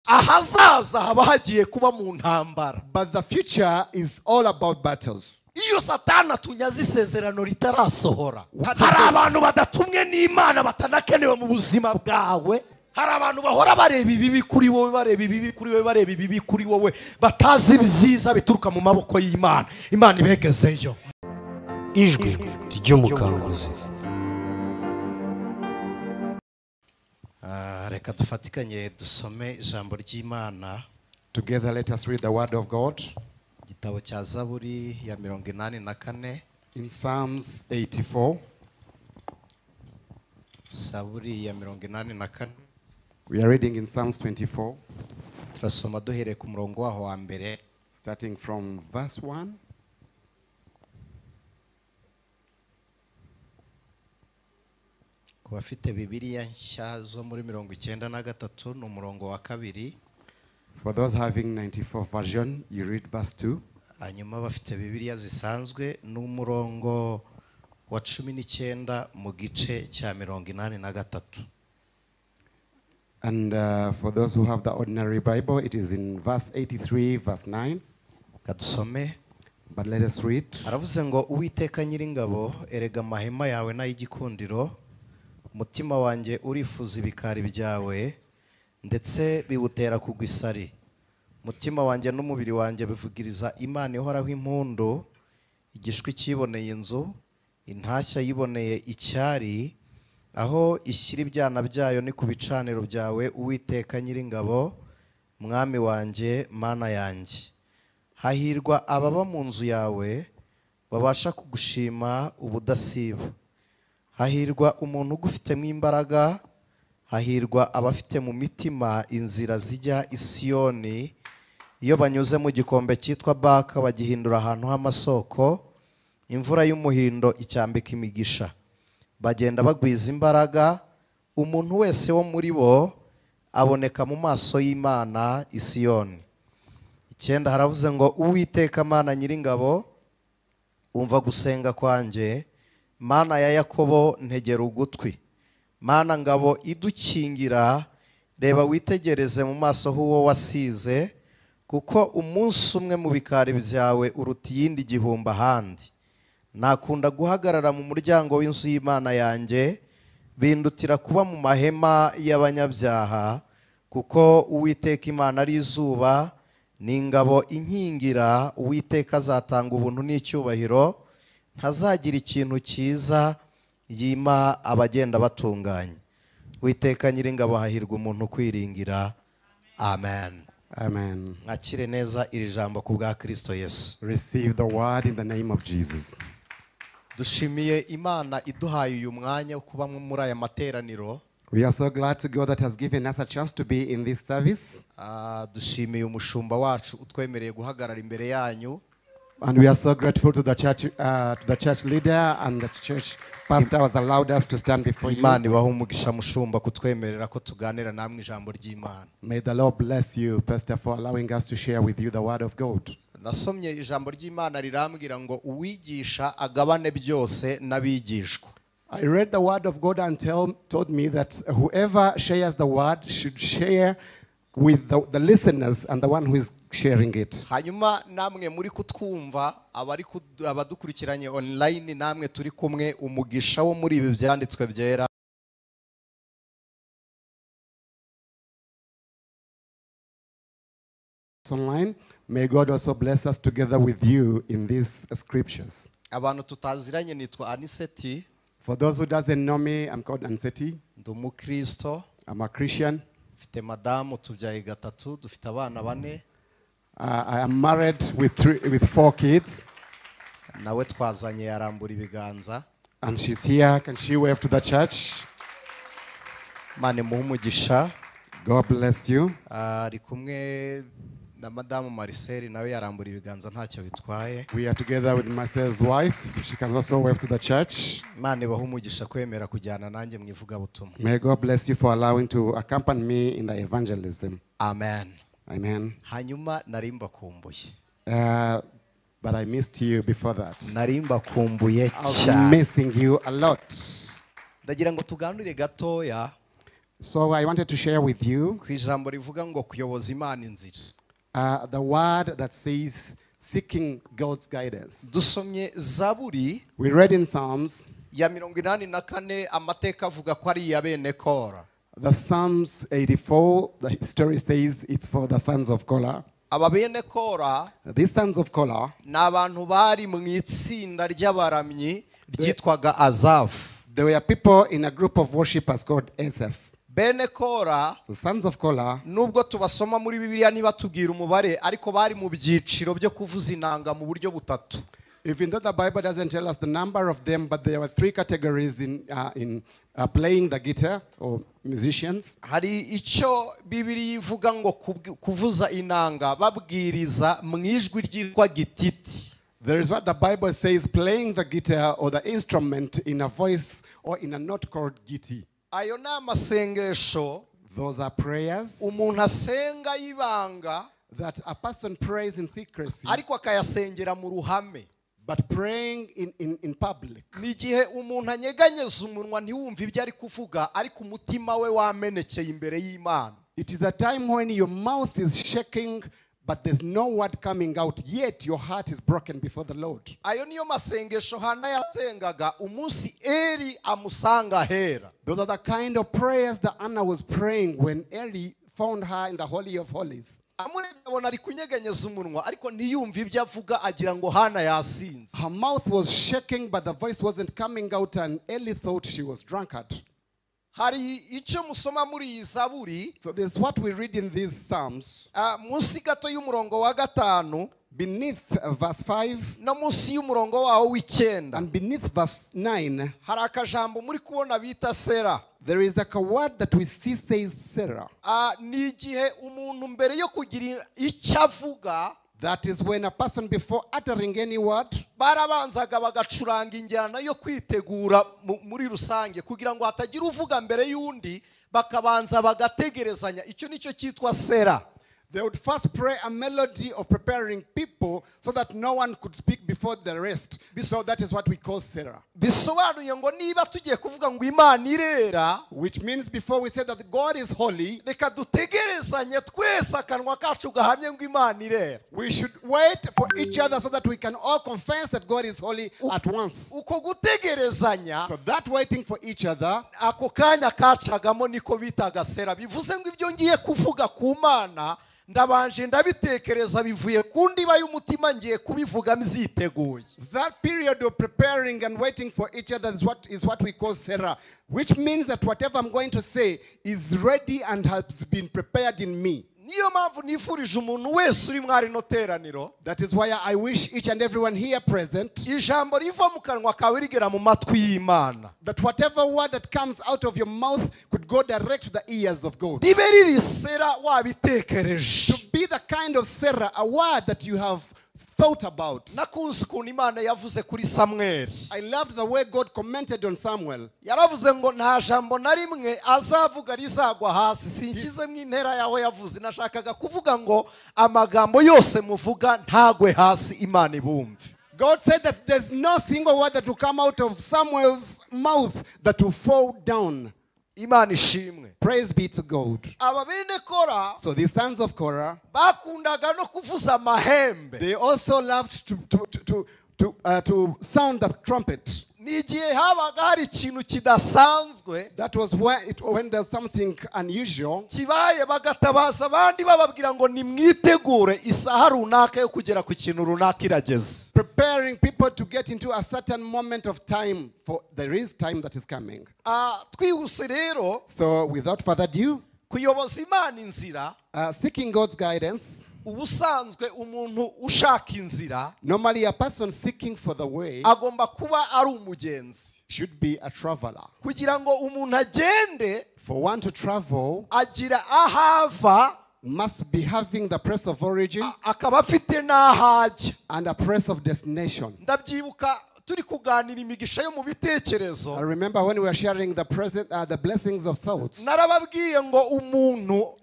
Ahazaza haba hagiye kuba mu ntambara. But the future is all about battles. Iyo Satani atunyaze isezerano ritarasohora. Hari abantu badatumwe n'Imana batanakenewe mu buzima bwawe. Hari abantu bahora bareba ibibi kuri wowe, bareba ibibi kuri wowe, bareba ibibi kuri wowe, batazi ibyiza bituruka mu maboko y'Imana. Imana ibegezeyo. Ijwi ry'umukanguzi. Reka dufatikanye dusome ijambo ry'Imana. Together let us read the word of God. Igitabo cya Zaburi ya 84. In Psalms 84. Zaburi ya 84. We are reading in Psalms 24. Turasoma duhereye ku murongo waho wa mbere. Starting from verse 1. Ku bafite Bibiliya nshya zo muri 93 ni umurongo wa 2. For those having 94 version, you read verse 2. Hanyuma bafite Bibiliya zisanzwe ni umurongo wa 19 mu gice cya 83. And for those who have the ordinary Bible, it is in verse 83, verse 9. Kadusome. But let us read. Aravuze ngo Uwiteka Nyiringabo, erega amahema yawe n'ay'igikundiro, umutima wanjye urifuza ibikari byawe, ndetse biwutera kugwa isari. Umutima wanjye n'umubiri wanjye bivugiriza Imana ihoraho impundu, igishwi cyiboneye inzu, intashya yiboneye icyari, aho ishyira ibyana byayo ni ku bicaniro byawe, Uwiteka Nyiringabo, mwami wanjye, Mana yanjye. Hahirwa ababa mu nzu yawe, babasha kugushima ubudasiba. Hahirwa umuntu ugufitemo imbaraga, hahirwa abafite mu mitima inzira zijya i Siyoni. Iyo banyuze mu gikombe cyitwa Baka bagihindura ahantu h'amasoko, imvura y'umuhindo icyambika imigisha. Bagenda bagwiza imbaraga, umuntu wese wo muri bo aboneka mu maso y'Imana i Siyoni. 9 haravuze ngo Uwiteka Mana Nyiringabo, umva gusenga kwanjye, Mana ya Yakobo ntegera ugutwi. Mana ngabo idukingira, reba witegereze mu maso h'uwo wasize, kuko umunsi umwe mu bikari byawe uruta iyindi gihumbi ahandi. Nakunda guhagarara mu muryango w'inzu y'Imana yanjye, bindutira kuba mu mahema y'abanyabyaha, kuko Uwiteka Imana ari izuba, ni ingabo inkingira. Uwiteka azatanga ubuntu n'icyubahiro, ntazagira ikintu cyiza yima abagenda batunganye. Uwiteka Nyiringabo, hahirwa umuntu kwiringira. Amen. Amen. Mwakire neza iri jambo ku bwa Kristo Yesu. Receive the word in the name of Jesus. Dushimiye Imana iduhaye uyu mwanya wo kuba muri aya materaniro. We are so glad to God that has given us a chance to be in this service. Dushimiye umushumba wacu utwemereye guhagarara imbere yanyu. And we are so grateful to the church leader and the church pastor has allowed us to stand before you. Imana ibahe umugisha mushumba kutwemerera ko tuganira namwe ijambo ry'Imana. May the Lord bless you, pastor, for allowing us to share with you the word of God. Nasomye ijambo ry'Imana rirambwira ngo uwigisha agabane byose n'abigishwa. I read the word of God and told me that whoever shares the word should share with the listeners and the one who is sharing it. Hanyuma namwe muri kutwumva, abari abadukurikiranye online, namwe turi kumwe, umugisha wo muri ibi byanditswe byera. Online, may God also bless us together with you in these scriptures. Abantu tutaziranye nitwa Aniseti. For those who doesn't know me, I'm called Aniseti. Ndi umukristo. I'm a Christian. Mfite madamu tubyaye gatatu, dufite abana bane. I am married with 4 kids. Nawe twazanye yarambura ibiganza. And she's here. Can she wave to the church? Imana imuhe umugisha. God bless you. Ari kumwe na madamu Marcel, nawe yarambura ibiganza ntacyo bitwaye. We are together with Marcel's wife. She can also wave to the church. Imana ibahe umugisha kwemera kujyana nanjye mu ivugabutumwa. May God bless you for allowing to accompany me in the evangelism. Amen. Amen. Hanyuma nari mbakumbuye. But I missed you before that. Nari mbakumbuye I was cyane. missing you a lot. Ndagira ngo tuganire gatoya. So I wanted to share with you ku ijambo rivuga ngo kuyoboza Imana inzira. The word that says seeking God's guidance. Dusomye Zaburi We read in Psalms, ya 84, amateka avuga ko ari iya bene Kora. The Psalms 84, the story says it's for the sons of Korah. Aba bene Kora These sons of Korah, ni abantu bari mu itsinda ry'abaramyi ryitwaga Azafu. There were people in a group of worshippers called Asaph. Bene Kora, The sons of Korah, nubwo tubasoma muri Bibiliya ntibatubwira umubare, ariko bari mu byiciro byo kuvuza inanga mu buryo butatu. Even though the Bible doesn't tell us the number of them, but there were three categories in playing the guitar or musicians. Hari icyo Bibiliya ivuga ngo kuvuza inanga babwiriza mu ijwi ryitwa gititi. There is what the Bible says, playing the guitar or the instrument in a voice or in a note called giti. Ayo ni amasengesho Those are prayers umuntu asenga y'ibanga, that a person prays in secrecy, ariko akayasengera mu ruhame. but praying in public. Ni igihe umuntu anyeganyeza umunwa ntiwumve ibyo ari kuvuga, ariko umutima we wamenekeye imbere y'Imana. It is a time when your mouth is shaking, but there's no word coming out, yet your heart is broken before the Lord. Ayo niyo masengesho Hana yasengaga umunsi Eli amusanga ahera. Those are the kind of prayers that Anna was praying when Eli found her in the Holy of Holies. Amurebye abona ari kunyeganyeza umunwa, ariko ntiyumve ibyo avuga, agira ngo Hana yasinze. Her mouth was shaking, but the voice wasn't coming out, and Eli thought she was drunkard. Hari icyo musoma muri iyi Zaburi. So there's what we read in these Psalms. Munsi gato y'umurongo wa 5, Beneath verse 5, no munsi y'umurongo wawo w'icyenda, and beneath verse 9, hari akajambo muri kubona bita Sera. There is a word that we see says Sarah. Ni igihe umuntu mbere yo kugira icyo avuga, That is when a person before uttering any word, barabanzaga bagacuranga injyana yo kwitegura muri rusange kugira ngo hatagira uvuga mbere y'undi, bakabanza bagategerezanya. Icyo nicyo cyitwa Sera. They would first pray a melody of preparing people so that no one could speak before the rest. So that is what we call Sarah. Bisobanuye ngo niba tugiye kuvuga ngo Imana irera, Which means before we say that God is holy, reka dutegerezanye twese akanwa kacu gahamye ngo Imana irera. We should wait for each other so that we can all confess that God is holy at once. Uko gutegerezanya, So that waiting for each other, ako kanya kacagamo niko bitaga Sera. Bivuze ngo ibyo ngiye kuvuga ku Mana ndabanje ndabitekereza bivuye ku ndiba y'umutima, ngiye kubivuga mbyiteguye. That period of preparing and waiting for each other is what we call Sarah, which means that whatever I'm going to say is ready and has been prepared in me. Niyo mpamvu nifurije umuntu wese uri mwari no teraniro, That is why I wish each and everyone here present ijambo riva mu kanwa kawe rigera mu matwi y'Imana, that whatever word that comes out of your mouth could go direct to the ears of God. Ribe riri Sera wabitekereje. To be the kind of Sarah, a word that you have thought about. Nakunze ukuntu Imana yavuze kuri Samuel. I loved the way God commented on Samuel. Yaravuze ngo nta jambo na rimwe azavuga rizagwa hasi. Sinshyizemo intera yaho yavuze, nashakaga kuvuga ngo amagambo yose muvuga ntagwe hasi, Imana ibumve. God said that there's no single word that will come out of Samuel's mouth that will fall down. Imana ishimwe. Praise be to God. Aba bene Kora, So the sons of Korah, bakundaga no kuvuza amahembe. They also loved to sound the trumpet. Ni igihe habaga hari ikintu kidasanzwe, That was when there's something unusual, kibaye, bagatabaza abandi bababwira ngo nimwitegure, isaha runaka yo kugera ku kintu runaka irageze. Preparing people to get into a certain moment of time, for there is time that is coming. Twihuse rero, So without further ado, kuyoboza Imana inzira, seeking God's guidance. Ubusanzwe umuntu ushaka inzira, Normally a person seeking for the way agomba kuba ari umugenzi. should be a traveler. Kugira ngo umuntu agende, For one to travel, agira ahava, must be having the place of origin akaba afite n'ahajya. and a place of destination. Ndabyibuka turi kuganira imigisha yo mu bitekerezo. I remember when we were sharing the blessings of thoughts. Narababwiye ngo umuntu,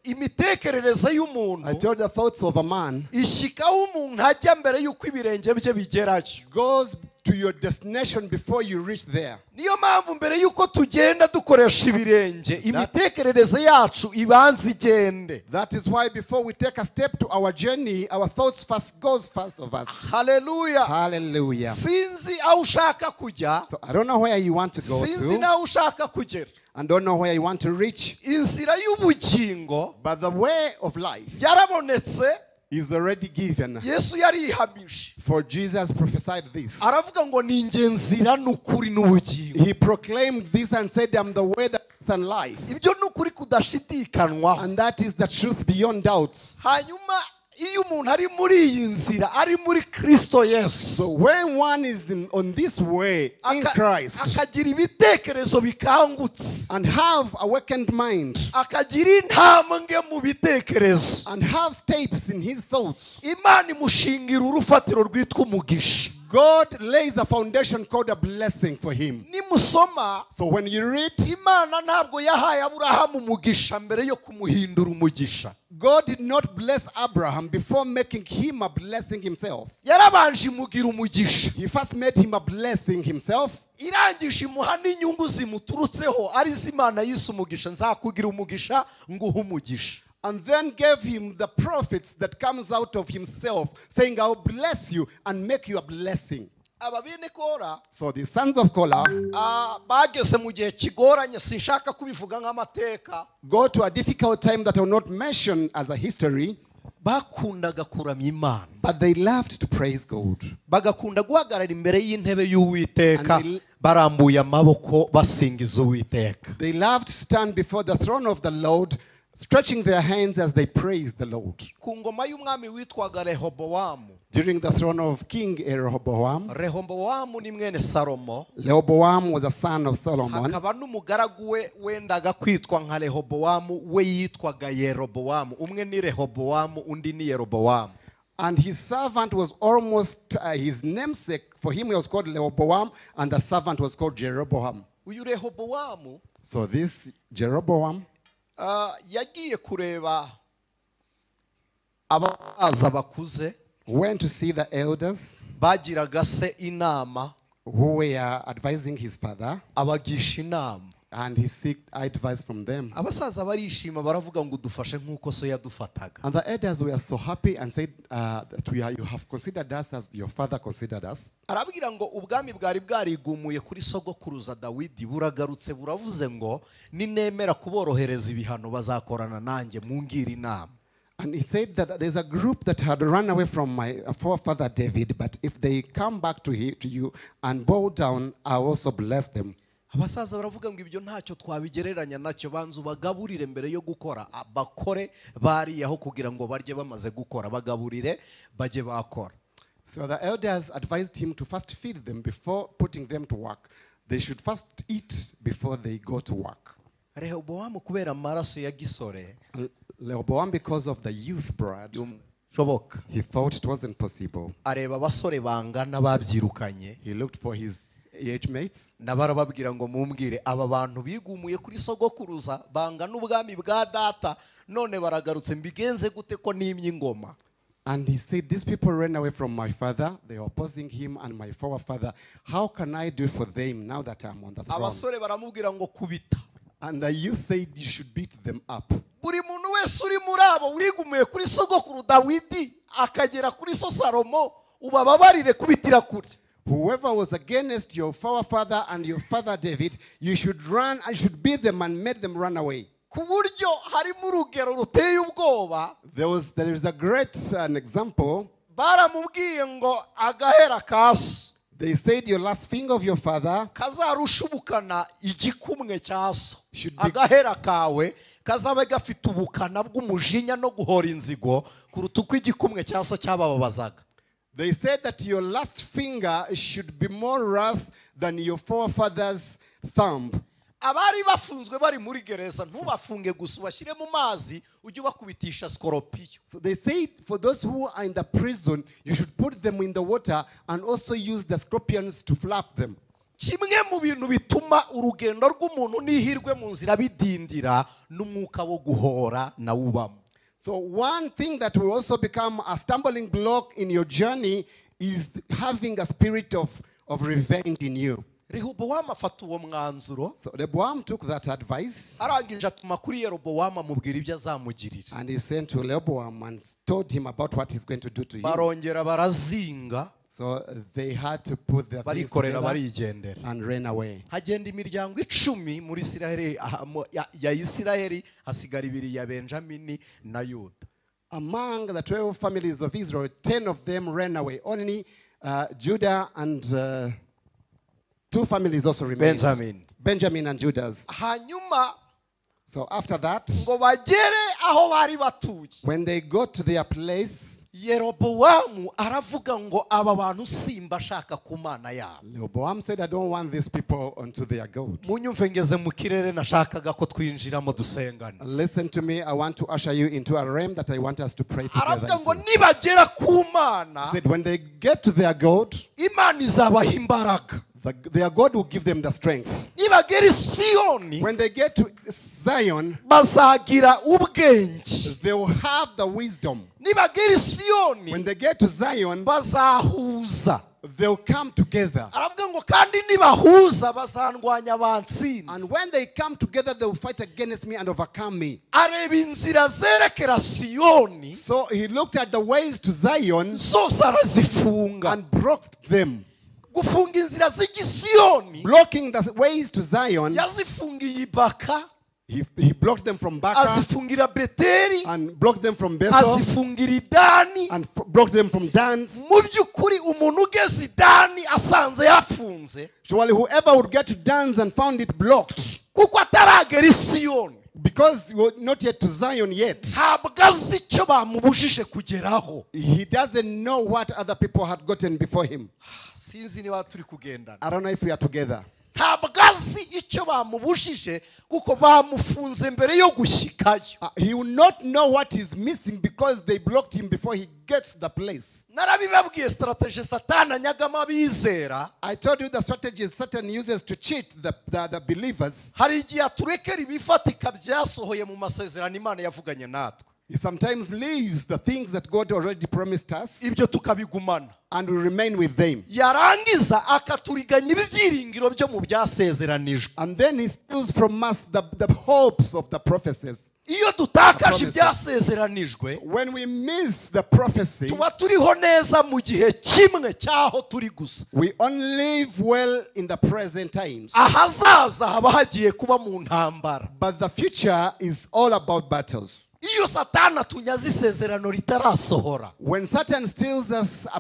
imitekerereze y'umuntu, I told the thoughts of a man ishyikaho umuntu ajya mbere y'uko ibirenge bye bigerayo. goes to your destination before you reach there. Niyo mpamvu mbere y'uko tugenda dukoresha ibirenge, imitekerereze yacu ibanza igende. That is why before we take a step to our journey, our thoughts first goes first of us. Haleluya. Hallelujah. Sinzi aho ushaka kujya. So I don't know where you want to go Sinzi to n'aho ushaka kugera. and don't know where you want to reach. Inzira y'ubugingo But the way of life yarabonetse. is already given. Yesu yarihamije. For Jesus prophesied this. Aravuga ngo ni njye nzira n'ukuri n'ubugingo. He proclaimed this and said, I'm the way, the truth, and life. Ibyo ni ukuri kudashidikanwaho. And that is the truth beyond doubts. Hanyuma iyo umuntu ari muri iyi nzira, ari muri Kristo Yesu, So when one is on this way in Christ akagira ibitekerezo bikangutse, and have awakened mind akagira intambwe mu bitekerezo, and have steps in his thoughts, Imana imushingira urufatiro rwitwa umugisha. God lays a foundation called a blessing for him. Nimusoma, So when you read, Imana ntabwo yahaye Aburahamu umugisha mbere yo kumuhindura umugisha. God did not bless Abraham before making him a blessing himself. Yarabanje imugira umugisha. He first made him a blessing himself. Irangije imuha n'inyungu zimuturutseho, ari zo Imana yise umugisha, nzakugira umugisha nguhe umugisha. And then gave him the profits that comes out of himself, saying, I will bless you and make you a blessing. Aba bene Kora, So the sons of Korah bageze mu gihe kigoranye, sinshaka kubivuga nk'amateka. go to a difficult time that I will not mention as a history, Bakundaga kuramya Imana, but they loved to praise God. bagakunda guhagarara imbere y'intebe y'Uwiteka, And barambuye amaboko basingiza Uwiteka. They loved to stand before the throne of the Lord, stretching their hands as they praised the Lord. Ku ngoma y'umwami witwaga Rehobowamu. During the throne of King Rehoboam, Rehobowamu ni mwene Salomo. Rehoboam was a son of Solomon. Hakaba n'umugaragu we wendaga kwitwa nka Rehobowamu, we yitwaga Yerobowamu. Umwe ni Rehobowamu, undi ni Yerobowamu. And his servant was almost his namesake. For him he was called Rehoboam, and the servant was called Jeroboam. Uyu Rehobowamu, So this Jeroboam, yagiye kureba abasaza bakuze went to see the elders bagiraga se inama, who were advising his father, abagisha inama. and he seeked advice from them. Abasaza barishima baravuga ngo dufashe nk'uko so yadufataga. And the elders were so happy and said that you have considered us as your father considered us. Arabwira ngo ubwami bwari bwarigumuye kuri sogokuruza Dawidi buragarutse, buravuze ngo ninemera kuborohereza ibihano bazakorana nanjye, mungira inama. And he said that there's a group that had run away from my forefather David, but if they come back to you and bow down, I also bless them. Abasaza baravuga ngo ibyo ntacyo twabigereranya nacyo, banza ubagaburire mbere yo gukora, bakore bariyaho kugira ngo barye bamaze gukora, bagaburire bajye bakora. So the elders advised him to first feed them before putting them to work. They should first eat before they go to work. Rehobowamu kubera amaraso ya gisore, Rehoboam, because of the youth blood, shoboka, he thought it wasn't possible. Areba abasore bangana babyirukanye. He looked for his age mates. Nabarababwira ngo mumbwire aba bantu bigumuye kuri sogokuruza bangana ubwami bwa data, none baragarutse, mbigenze gute ko nimye ingoma? And he said, these people ran away from my father. They are opposing him and my forefather. How can I do for them now that I'm on the throne? Abasore baramubwira ngo kubita. And the youth said, you should beat them up. Buri muntu wese uri muri abo wigumuye kuri sogokuru Dawidi akagera kuri so Salomo, ubababarire kubitira kure. Whoever was against your forefather and your father David, you should run and should beat them and make them run away. Ku buryo harimo urugero ruteye ubwoba. There is a great an example. Baramubwiye ngo agahera kaso. They said your last finger of your father kazarushubukana igikumwe cya so. Agahera kawe kazabe gafite ubukana bw'umujinya no guhora inzigo kuruta uko igikumwe cya so cyabababazaga. They said that your last finger should be more wrath than your forefather's thumb. Abari bafunzwe bari muri gereza ntubafunge gusa ubashyire mu mazi ujye ubakubitisha skoropiyo. So they said for those who are in the prison, you should put them in the water and also use the scorpions to flap them. Kimwe mu bintu bituma urugendo rw'umuntu n'ihirwe mu nzira bidindira n'umwuka wo guhora na ubamo. So one thing that will also become a stumbling block in your journey is having a spirit of of revenge in you. Rehobowamu afata uwo mwanzuro. So Rehoboam took that advice. Arangije atuma kuri Yerobowamu amubwira ibyo azamugirira. And he sent to Rehoboam and told him about what he's going to do to him. Barongera barazinga. So they had to put their things barikorera together barigendera and ran away. Hagenda imiryango 10 muri Isiraheli ya Isiraheli hasigara 2 ya Benjamini na Yuda. Among the 12 families of Israel, 10 of them ran away. Only Judah and 2 families also remained. Benjamin and Judas. Hanyuma So after that, ngo bagere aho bari batuye. When they got to their place, Yerobowamu aravuga ngo aba bantu simbashaka ku Mana yabo. Rehoboam said, I don't want these people onto their God. Munyumve ngeze mu kirere nashakaga ko twinjiramo dusengana. Listen to me, I want to usher you into a realm that I want us to pray together. Aravuga ngo nibagera ku Mana, He said, when they get to their God, Imana izabaha imbaraga. Their God will give them the strength. Nibagera i Siyoni, when they get to Zion, bazagira ubwenge. They will have the wisdom. Nibagera i Siyoni, when they get to Zion, bazahuza. They'll come together. Aravuga ngo kandi nibahuza bazandwanya bantsinda. And when they come together, they will fight against me and overcome me. Areba inzira zerekera Siyoni. So he looked at the ways to Zion, zose arazifunga. And blocked them. Gufunga inzira z'igisiyoni, blocking the ways to Zion, yazifungiye Ibaka, he blocked them from Baka, azifungira Beteli, and blocked them from Bethel, azifungira Idani, and blocked them from Dan. Mu by'ukuri umuntu ugeze Idani asanze yafunze, surely whoever would get to Dan and found it blocked, kuko ataragera i Siyoni, because you are not yet to Zion yet, ntabwo azi icyo bamubujije kugeraho. He doesn't know what other people had gotten before him. Sinzi niba turi kugendana. I don't know if we are together. Ntabwo azi icyo bamubujije kuko bamufunze mbere yo gushyikayo. He will not know what is missing because they blocked him before he gets the place. Narabibabwiye strategy Satani anyagamo abizera. I told you the strategy Satan uses to cheat the believers. Hari igihe aturekera ibifatika byasohoye mu masezerano Imana yavuganye natwe. He sometimes leaves the things that God already promised us. Ibyo tukabigumana. And we remain with them. Yarangiza akaturiganya ibyiringiro byo mu byasezeranijwe. And then he steals from us the hopes of the prophecies. Iyo dutakaje ibyasezeranijwe, when we miss the prophecy, tuba turiho neza mu gihe kimwe cyaho turi gusa. We only live well in the present times. Ahazaza haba hagiye kuba mu ntambara. But the future is all about battles. Iyo Satani atunyaze isezerano ritarasohora, when Satan steals us a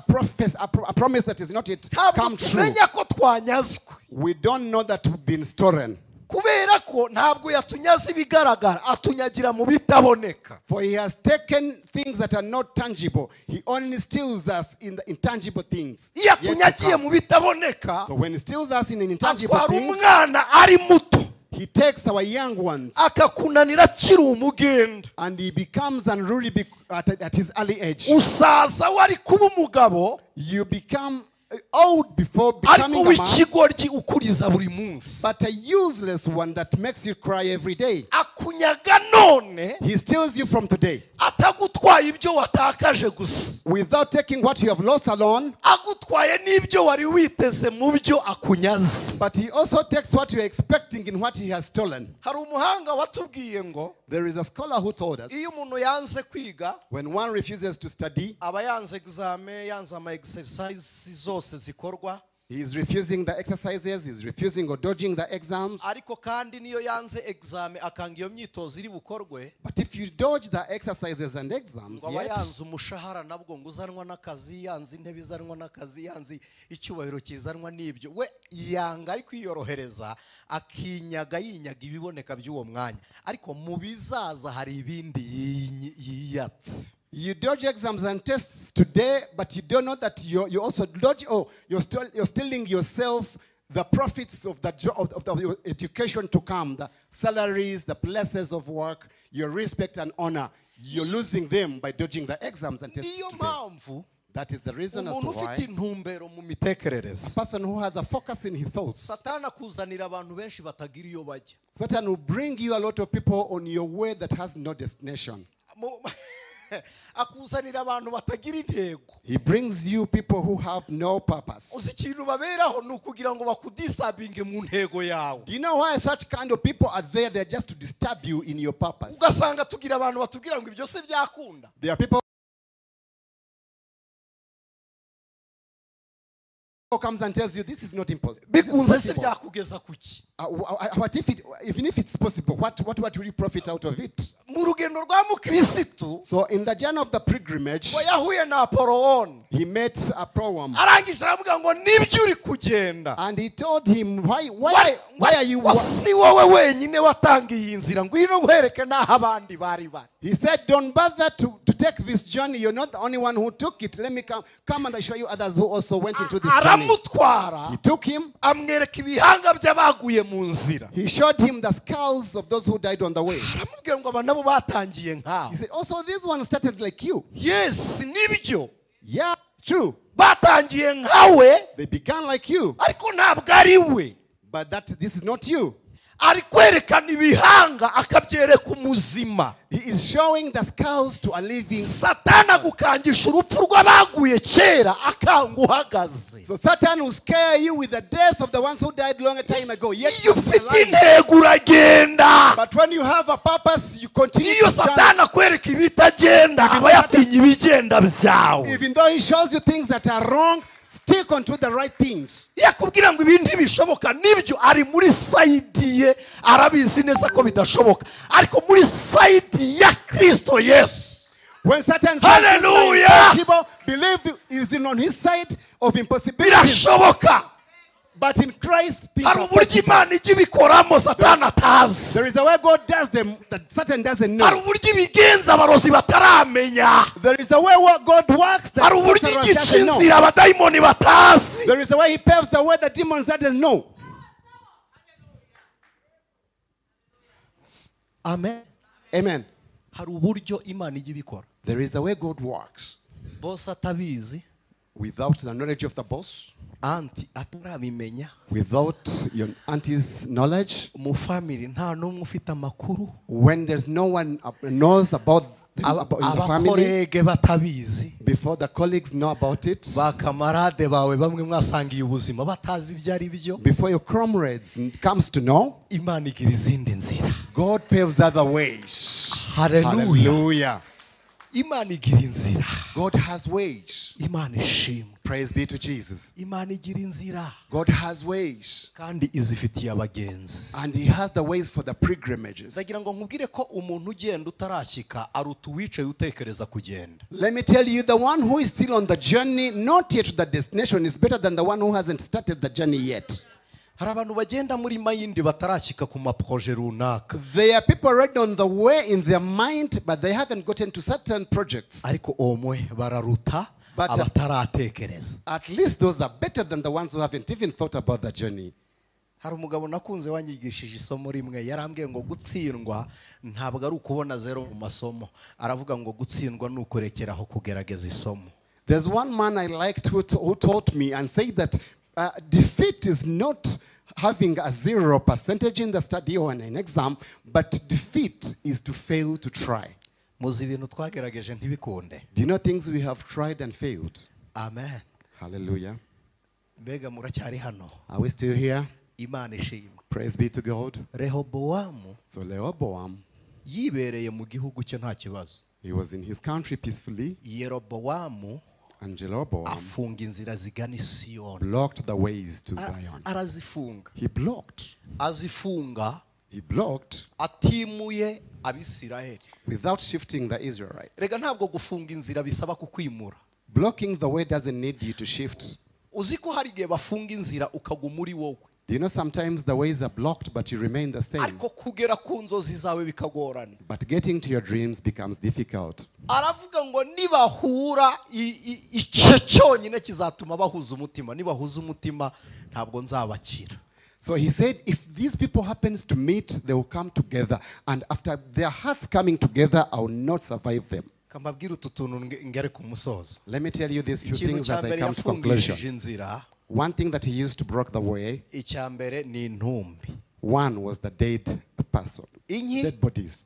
promise that is not yet come true, tumenya ko twanyazwe. We don't know that we've been stolen. Kubera ko ntabwo yatunyaze ibigaragara, atunyagira mu bitaboneka. For he has taken things that are not tangible. He only steals us in the intangible things. Iyo atunyagiye mu bitaboneka, so when he steals us in intangible atwara things, umwana ari muto. He takes our young ones. Akakunanira akiri umugenda. And he becomes unruly at his early age. Usaza wari kuba umugabo. You become old before becoming a man, ariko ukuriza buri munsi. But a useless one that makes you cry every day. Akunyaga none. He steals you from today. Atagutwaye ibyo watakaje gusa. Without taking what you have lost alone. Agutwaye n'ibyo wari witeze mu byo akunyaze. But he also takes what you are expecting in what he has stolen. Hari umuhanga watubwiye ngo, there is a scholar who told us, iyo umuntu yanze kwiga, when one refuses to study, aba yanze examen, yanze ama exercises zose zikorwa. He is refusing the exercises, he is refusing or dodging the exams. Ariko kandi niyo yanze examen akanga iyo myitozo iri bukorwe. But if you dodge the exercises and exams, aba yet, yanze umushahara nabwo ngo uzanwa n'akazi, yanze intebe izanwa n'akazi, yanze icyubahiro kizanwa n'ibyo. We yanga ari kwiyorohereza akinyaga yinyaga ibiboneka by'uwo mwanya. Ariko mu bizaza hari ibindi yiyatse. You dodge exams and tests today, but you don't know that you also dodge, or you're stealing yourself the profits of the education to come, the salaries, the places of work, your respect and honor. You're losing them by dodging the exams and tests today. That is the reason as to why a person who has a focus in his thoughts, Satan will bring you a lot of people on your way that has no destination. Akuzanira abantu batagira intego. He brings you people who have no purpose. Uzi ikintu baberaho ni ukugira ngo bakudisturbinge mu ntego yawe. Do you know why such kind of people are there? They're just to disturb you in your purpose. Ugasanga tugira abantu batubwira ngo ibyo se byakunda. There are people who comes and tells you this is not impossible. Bikunze se byakugeza kuki? What if it, even if it's possible, what will you profit out of it? Mu rugendo rwa mukristo. So in the journey of the pilgrimage, yahuye na Apollon. He met Apollon. Arangije aravuga ngo nibyo uri kugenda. And he told him, why are you? Si wowe wenyine watangiye inzira ngwino nkwereke naho abandi bari bari. He said, don't bother to take this journey. You're not the only one who took it. Let me come and I show you others who also went into this journey. Aramutwara. He took him. Amwereka ibihanga by'abaguye mu nzira. He showed him the skulls of those who died on the way. Aramubwira ngo aba nabo batangiye nkawe. He said, also this one started like you. Yes, nibyo. Yeah, true. Batangiye nkawe. They began like you. Ariko ntabwo ari we. But this is not you. Ari kwerekana ibihanga akabyereka umuzima. He is showing the skulls to a living. Satana gukangisha urupfu rw'abaguye kera akanga uhagaze. So Satan will scare you with the death of the ones who died long a time ago. Yet iyo ufite intego uragenda. But when you have a purpose, you continue. Iyo Satana akwereka ibitagenda aba yatinye ibigenda byawe. Even though he shows you things that are wrong, stick onto the right things. Yakubwira ngo ibindi bishoboka nibyo ari muri side ye arabizi neza ko bidashoboka ariko muri side ya Kristo Yesu. When Satan says Hallelujah, people believe is in on his side of impossibility. Birashoboka. But in Christ, hari uburyo Imana ijya ibikoramo Satani atazi. There is a way God does them that Satan doesn't know. Hari uburyo ibigenza abarozi bataramenya. There is a way God works that hari uburyo sorcerers igica doesn't know. inzira abadayimoni batazi. There is a way he paves the way the demons doesn't know. Amen. Amen. Hari uburyo Imana ijya ibikora. There is a way God works. Boss atabizi. Without the knowledge of the boss. Auntie atarabimenya. Without your auntie's knowledge. Mu family nta numwe ufite amakuru. When there's no one knows about in the family. Abakorege batabizi. Before the colleagues know about it. Ba kamarade bawe bamwe mwasangiye ubuzima batazi ibyo ari byo. Before your comrades comes to know. Imana igira izindi nzira. God paves other ways. Hallelujah. Hallelujah. Imana igira inzira. God has ways. Imana ishimwe. Praise be to Jesus. Imana igira inzira. God has ways. Kandi izifitiye abagenzi. And he has the ways for the pilgrimages. Ndagira ngo nkubwire ko umuntu ugenda utarashyika aruta uwicaye utekereza kugenda. Let me tell you, the one who is still on the journey, not yet to the destination, is better than the one who hasn't started the journey yet. Hari abantu bagenda muri mayindi batarashyika ku maproje runaka. There are people already on the way in their mind, but they haven't gotten to certain projects. Ariko omwe bararuta abataratekereza. At least those are better than the ones who haven't even thought about the journey. Hari umugabo nakunze wanyigishije isomo rimwe yarambwiye ngo gutsindwa ntabwo ari ukubona zero mu masomo. Aravuga ngo gutsindwa ni ukurekeraho kugerageza isomo. There's one man I liked who taught me and said that defeat is not having a 0% in the study or in an exam, but defeat is to fail to try. Muzi ibintu twagerageje ntibikunde. Do you know things we have tried and failed? Amen. Hallelujah. Mbega muracyari hano? Are we still here? Imana ishimwe. Praise be to God. Rehobowamu. So Rehoboam yibereye mu gihugu cye nta kibazo. He was in his country peacefully. Yerobowamu And Jeroboam afunga inzira zigana Siyoni. blocked the ways to Zion. Arazifunga. He blocked. Azifunga. He blocked. Atimuye Abisirayeli. Without shifting the Israelites. Rega ntabwo gufunga inzira bisaba kukwimura. Blocking the way doesn't need you to shift. Uzi ko hari igihe bafunga inzira ukaguma uri wowe. Do you know sometimes the ways are blocked but you remain the same? Ariko kugera ku nzozi zawe bikagorana. But getting to your dreams becomes difficult. Aravuga ngo nibahura icyo cyonyine kizatuma bahuza umutima, nibahuza umutima ntabwo nzabakira. So he said, if these people happens to meet, they will come together. And after their hearts coming together, I will not survive them. Kambabwira utu tuntu ngere ku musozo. Let me tell you these few things as I come to conclusion. One thing that he used to block the way. Icyambere ni intumbi. One was the dead person. Inki? Dead bodies.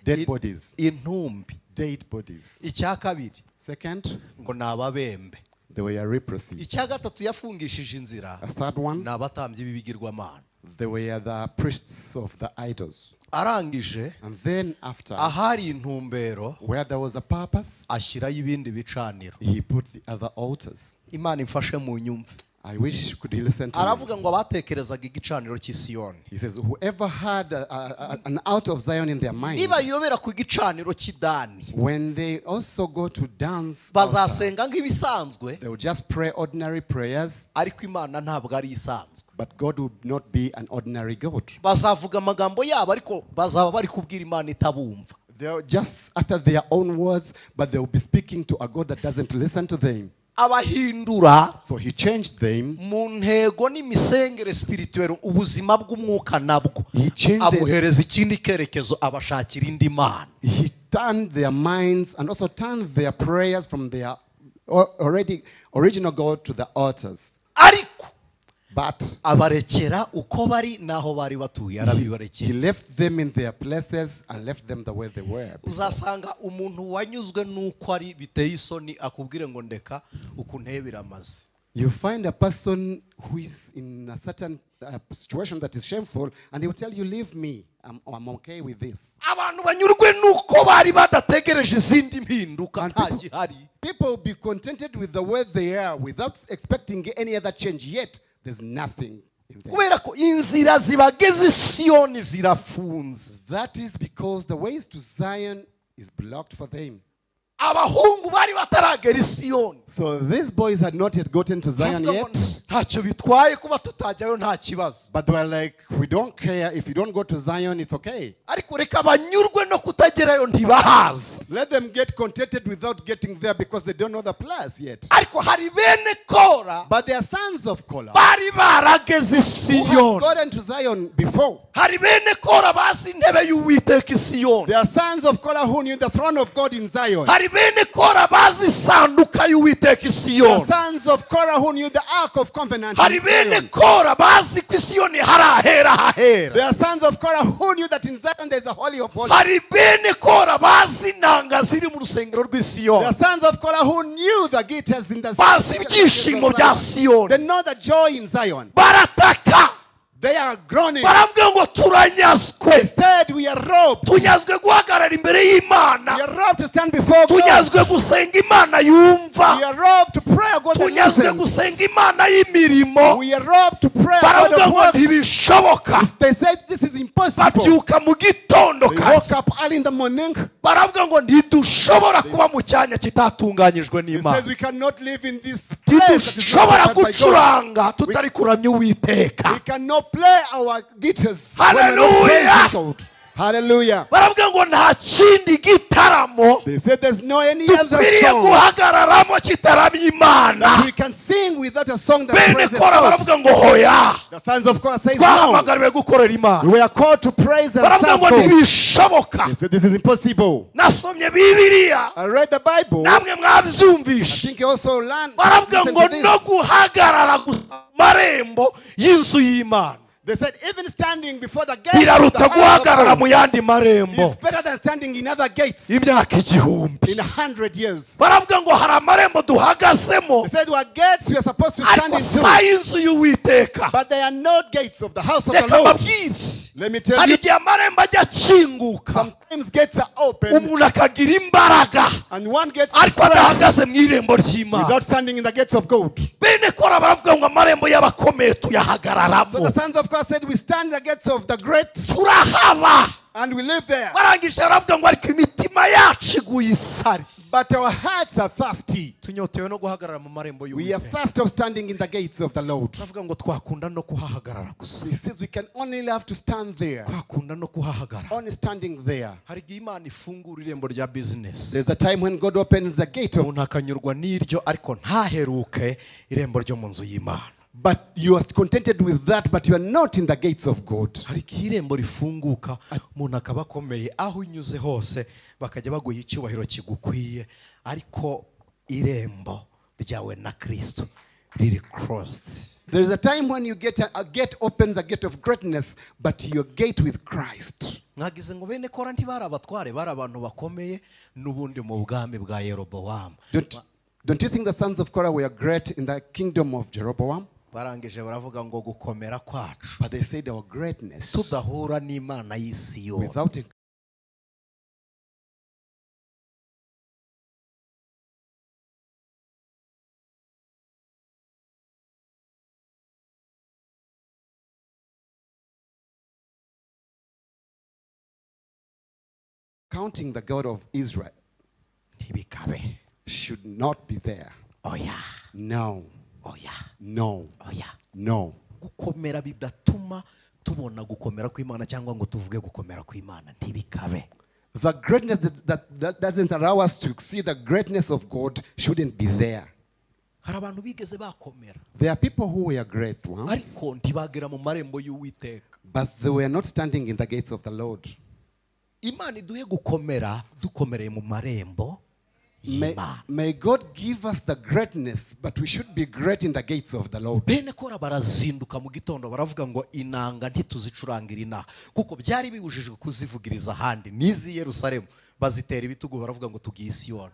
Dead bodies. Intumbi. Dead bodies. Icya kabiri, Second, ngo ni ababembe. they were leprosy. Icya gatatu yafungishije inzira, A third one, ni abatambyi b'ibigirwamana. they were the priests of the idols. Arangije, And then after, ahari intumbero, where there was a purpose, ashyirayo ibindi bicaniro. he put the other altars. Imana imfashe mu nyumve. I wish you could listen to me. Aravuga ngo abatekerezaga igicaniro cy'i Siyoni, He says, whoever had an altar of Zion in their mind, nibayobera ku gicaniro cy'i Dani, when they also go to Dan's altar, bazasenga nk'ibisanzwe, they will just pray ordinary prayers, ariko Imana ntabwo ari isanzwe. but God would not be an ordinary God. Bazavuga amagambo yabo, ariko bazaba bari kubwira Imana itabumva. They'll just utter their own words, but they will be speaking to a God that doesn't listen to them. Abahindura So he changed them. mu ntego n'imisengere spirituelle, ubuzima bw'umwuka nabwo, He changed abuhereza ikindi kerekezo, abashakira indi mana. He turned their minds and also turned their prayers from their already original God to the altars. Ariko But abarekera uko bari n'aho bari batuye, he arabibarekera. left them in their places and left them the way they were. Uzasanga umuntu wanyuzwe n'uko ari biteye isoni, akubwire ngo ndeka uku ntebe biramaze. You find a person who is in a certain situation that is shameful, and he will tell you, "Leave me, I'm okay with this." Abantu banyurwe n'uko bari badategereje izindi mpinduka And nta gihari. People will be contented with the way they are without expecting any other change, yet there's nothing in them. Kubera ko inzira zibageze i Siyoni zirafunze. That is because the ways to Zion is blocked for them. Abahungu bari bataragera i Siyoni. So these boys had not yet gotten to Zion Bavuga ngo yet, ntacyo bitwaye kuba tutajyayo, nta kibazo. but they were like, "We don't care if you don't go to Zion, it's okay." Ariko reka banyurwe no kutagerayo, ntibahazi. Let them get contented without getting there because they don't know the place yet. Ariko hari bene Kora But they are sons of Korah bari barageze i who had Siyoni. gotten to Zion before. Hari bene Kora bazi intebe y'Uwiteka i Siyoni. There are sons of Korah who knew the throne of God in Zion. Hari bene Kora bazi isanduka y'Uwiteka i There are Siyoni. sons of Korah who knew the Ark of Covenant Hari in bene Zion. Kora bazi ko i Siyoni hari ahera hahera. There are sons of Korah who knew that in Zion there is a holy of holies. Hari bene Kora bazi inanga ziri mu rusengero There rw'i Siyoni. are sons of Korah who knew the guitars in the Bazi ibyishimo bya Siyoni. They know the joy in Zion. Barataka. They are groaning. Baravuga ngo turanyazwe. They said, "We are robbed." Tunyazwe guhagarara imbere y'Imana. We are robbed to stand before God. Tunyazwe gusenga Imana yumva. We are robbed to pray a God that Tunyazwe listens. Gusenga Imana y'imirimo. We are robbed to pray a God Baravuga of ngo works. ntibishoboka. They said this is impossible. Babyuka mu gitondo They kare. woke up early in the morning. Baravuga ngo ntidushobora kuba mu cyanya kitatunganyijwe He says n'Imana. we cannot live in this place that is not Ntidushobora prepared by God. gucuranga tutari kuramya Uwiteka. We cannot play our guitars when we're not Hallelujah. praising God. Hallelujah. Baravuga ngo nta kindi gitaramo They said there's no any other dukwiriye song guhagararamo kitaramya Imana. that we can sing without a song that Bene praises Kora God. baravuga ngo hoya. The sons of Korah says no. Twahamagariwe gukorera Imana. We are called to praise and Baravuga serve ngo God. ntibishoboka. They said this is impossible. Nasomye Bibiliya. I read the Bible. I Namwe mwabyumvishe. think you also learned. Baravuga Listen ngo to this. no guhagarara gusa mu marembo y'inzu y'Imana They said even standing before the gate of the biraruta house of guhagarara God mu yandi marembo is better than standing in other gates imyaka 1000. in 100 years. Baravuga ngo hari amarembo duhagazemo, They said there were gates we are supposed to stand ariko into, si ay'inzu y'Uwiteka. but they are not gates of the house of the Reka Lord. mbabwire, Let me tell hari you, igihe amarembo ajya akinguka, sometimes gates are open umuntu akagira imbaraga, and one gets ariko strength adahagaze mu irembo ry'Imana. without standing in the gates of God. Bene Kora baravuga ngo amarembo y'abakomeye So tuyahagararamo. the sons of God said, "We stand in the gates of the great Turahaba. and we live there." Barangije baravuga ngo ariko imitima yacu iguye isari. But our hearts are thirsty. Tunyotewe no guhagarara mu marembo We are y'Uwiteka. thirsty of standing in the gates of the Lord. Turavuga ngo twakunda no kuhahagarara gusa. He says we can only love to stand there, Twakunda no kuhahagarara. only standing there. Hari igihe Imana ifungura irembo rya bizinesi, There's a time when God opens the gate of, umuntu akanyurwa n'iryo, ariko ntaheruke irembo ryo mu nzu y'Imana. but you are contented with that, but you are not in the gates of God. Hari igihe irembo rifunguka, umuntu akaba akomeye, aho unyuze hose bakajya baguha icyubahiro kigukwiye, ariko irembo ryawe na Kirisito riri closed. There is a time when you get a gate opens, a gate of greatness, but your gate with Christ. Mwagize ngo bene Kora ntibari abatware, bari abantu bakomeye n'ubundi mu bwami bwa Yerobowamu. Don't you think the sons of Korah were great in the kingdom of Jeroboam? Barangije baravuga ngo gukomera kwacu. But they said our greatness. Tudahura n'Imana y'isi yose. Without counting the God of Israel ntibikabe. Should not be there. Oya. No. Oya. No. Oya. No. Gukomera bidatuma tubona gukomera kw'Imana cyangwa ngo tuvuge gukomera kw'Imana ntibikabe. The greatness that doesn't allow us to see the greatness of God shouldn't be there. Hari abantu bigeze bakomera. There are people who were great once. Ariko ntibagera mu marembo y'Uwiteka. But they were not standing in the gates of the Lord. Imana iduhe gukomera dukomereye mu marembo y'Imana. May God give us the greatness, but we should be great in the gates of the Lord. Bene Kora barazinduka mu gitondo baravuga ngo inanga ntituzicurangira inaha kuko byari bibujijwe kuzivugiriza ahandi n'izi Yerusalemu bazitera ibitugu baravuga ngo tugiye Siyoni.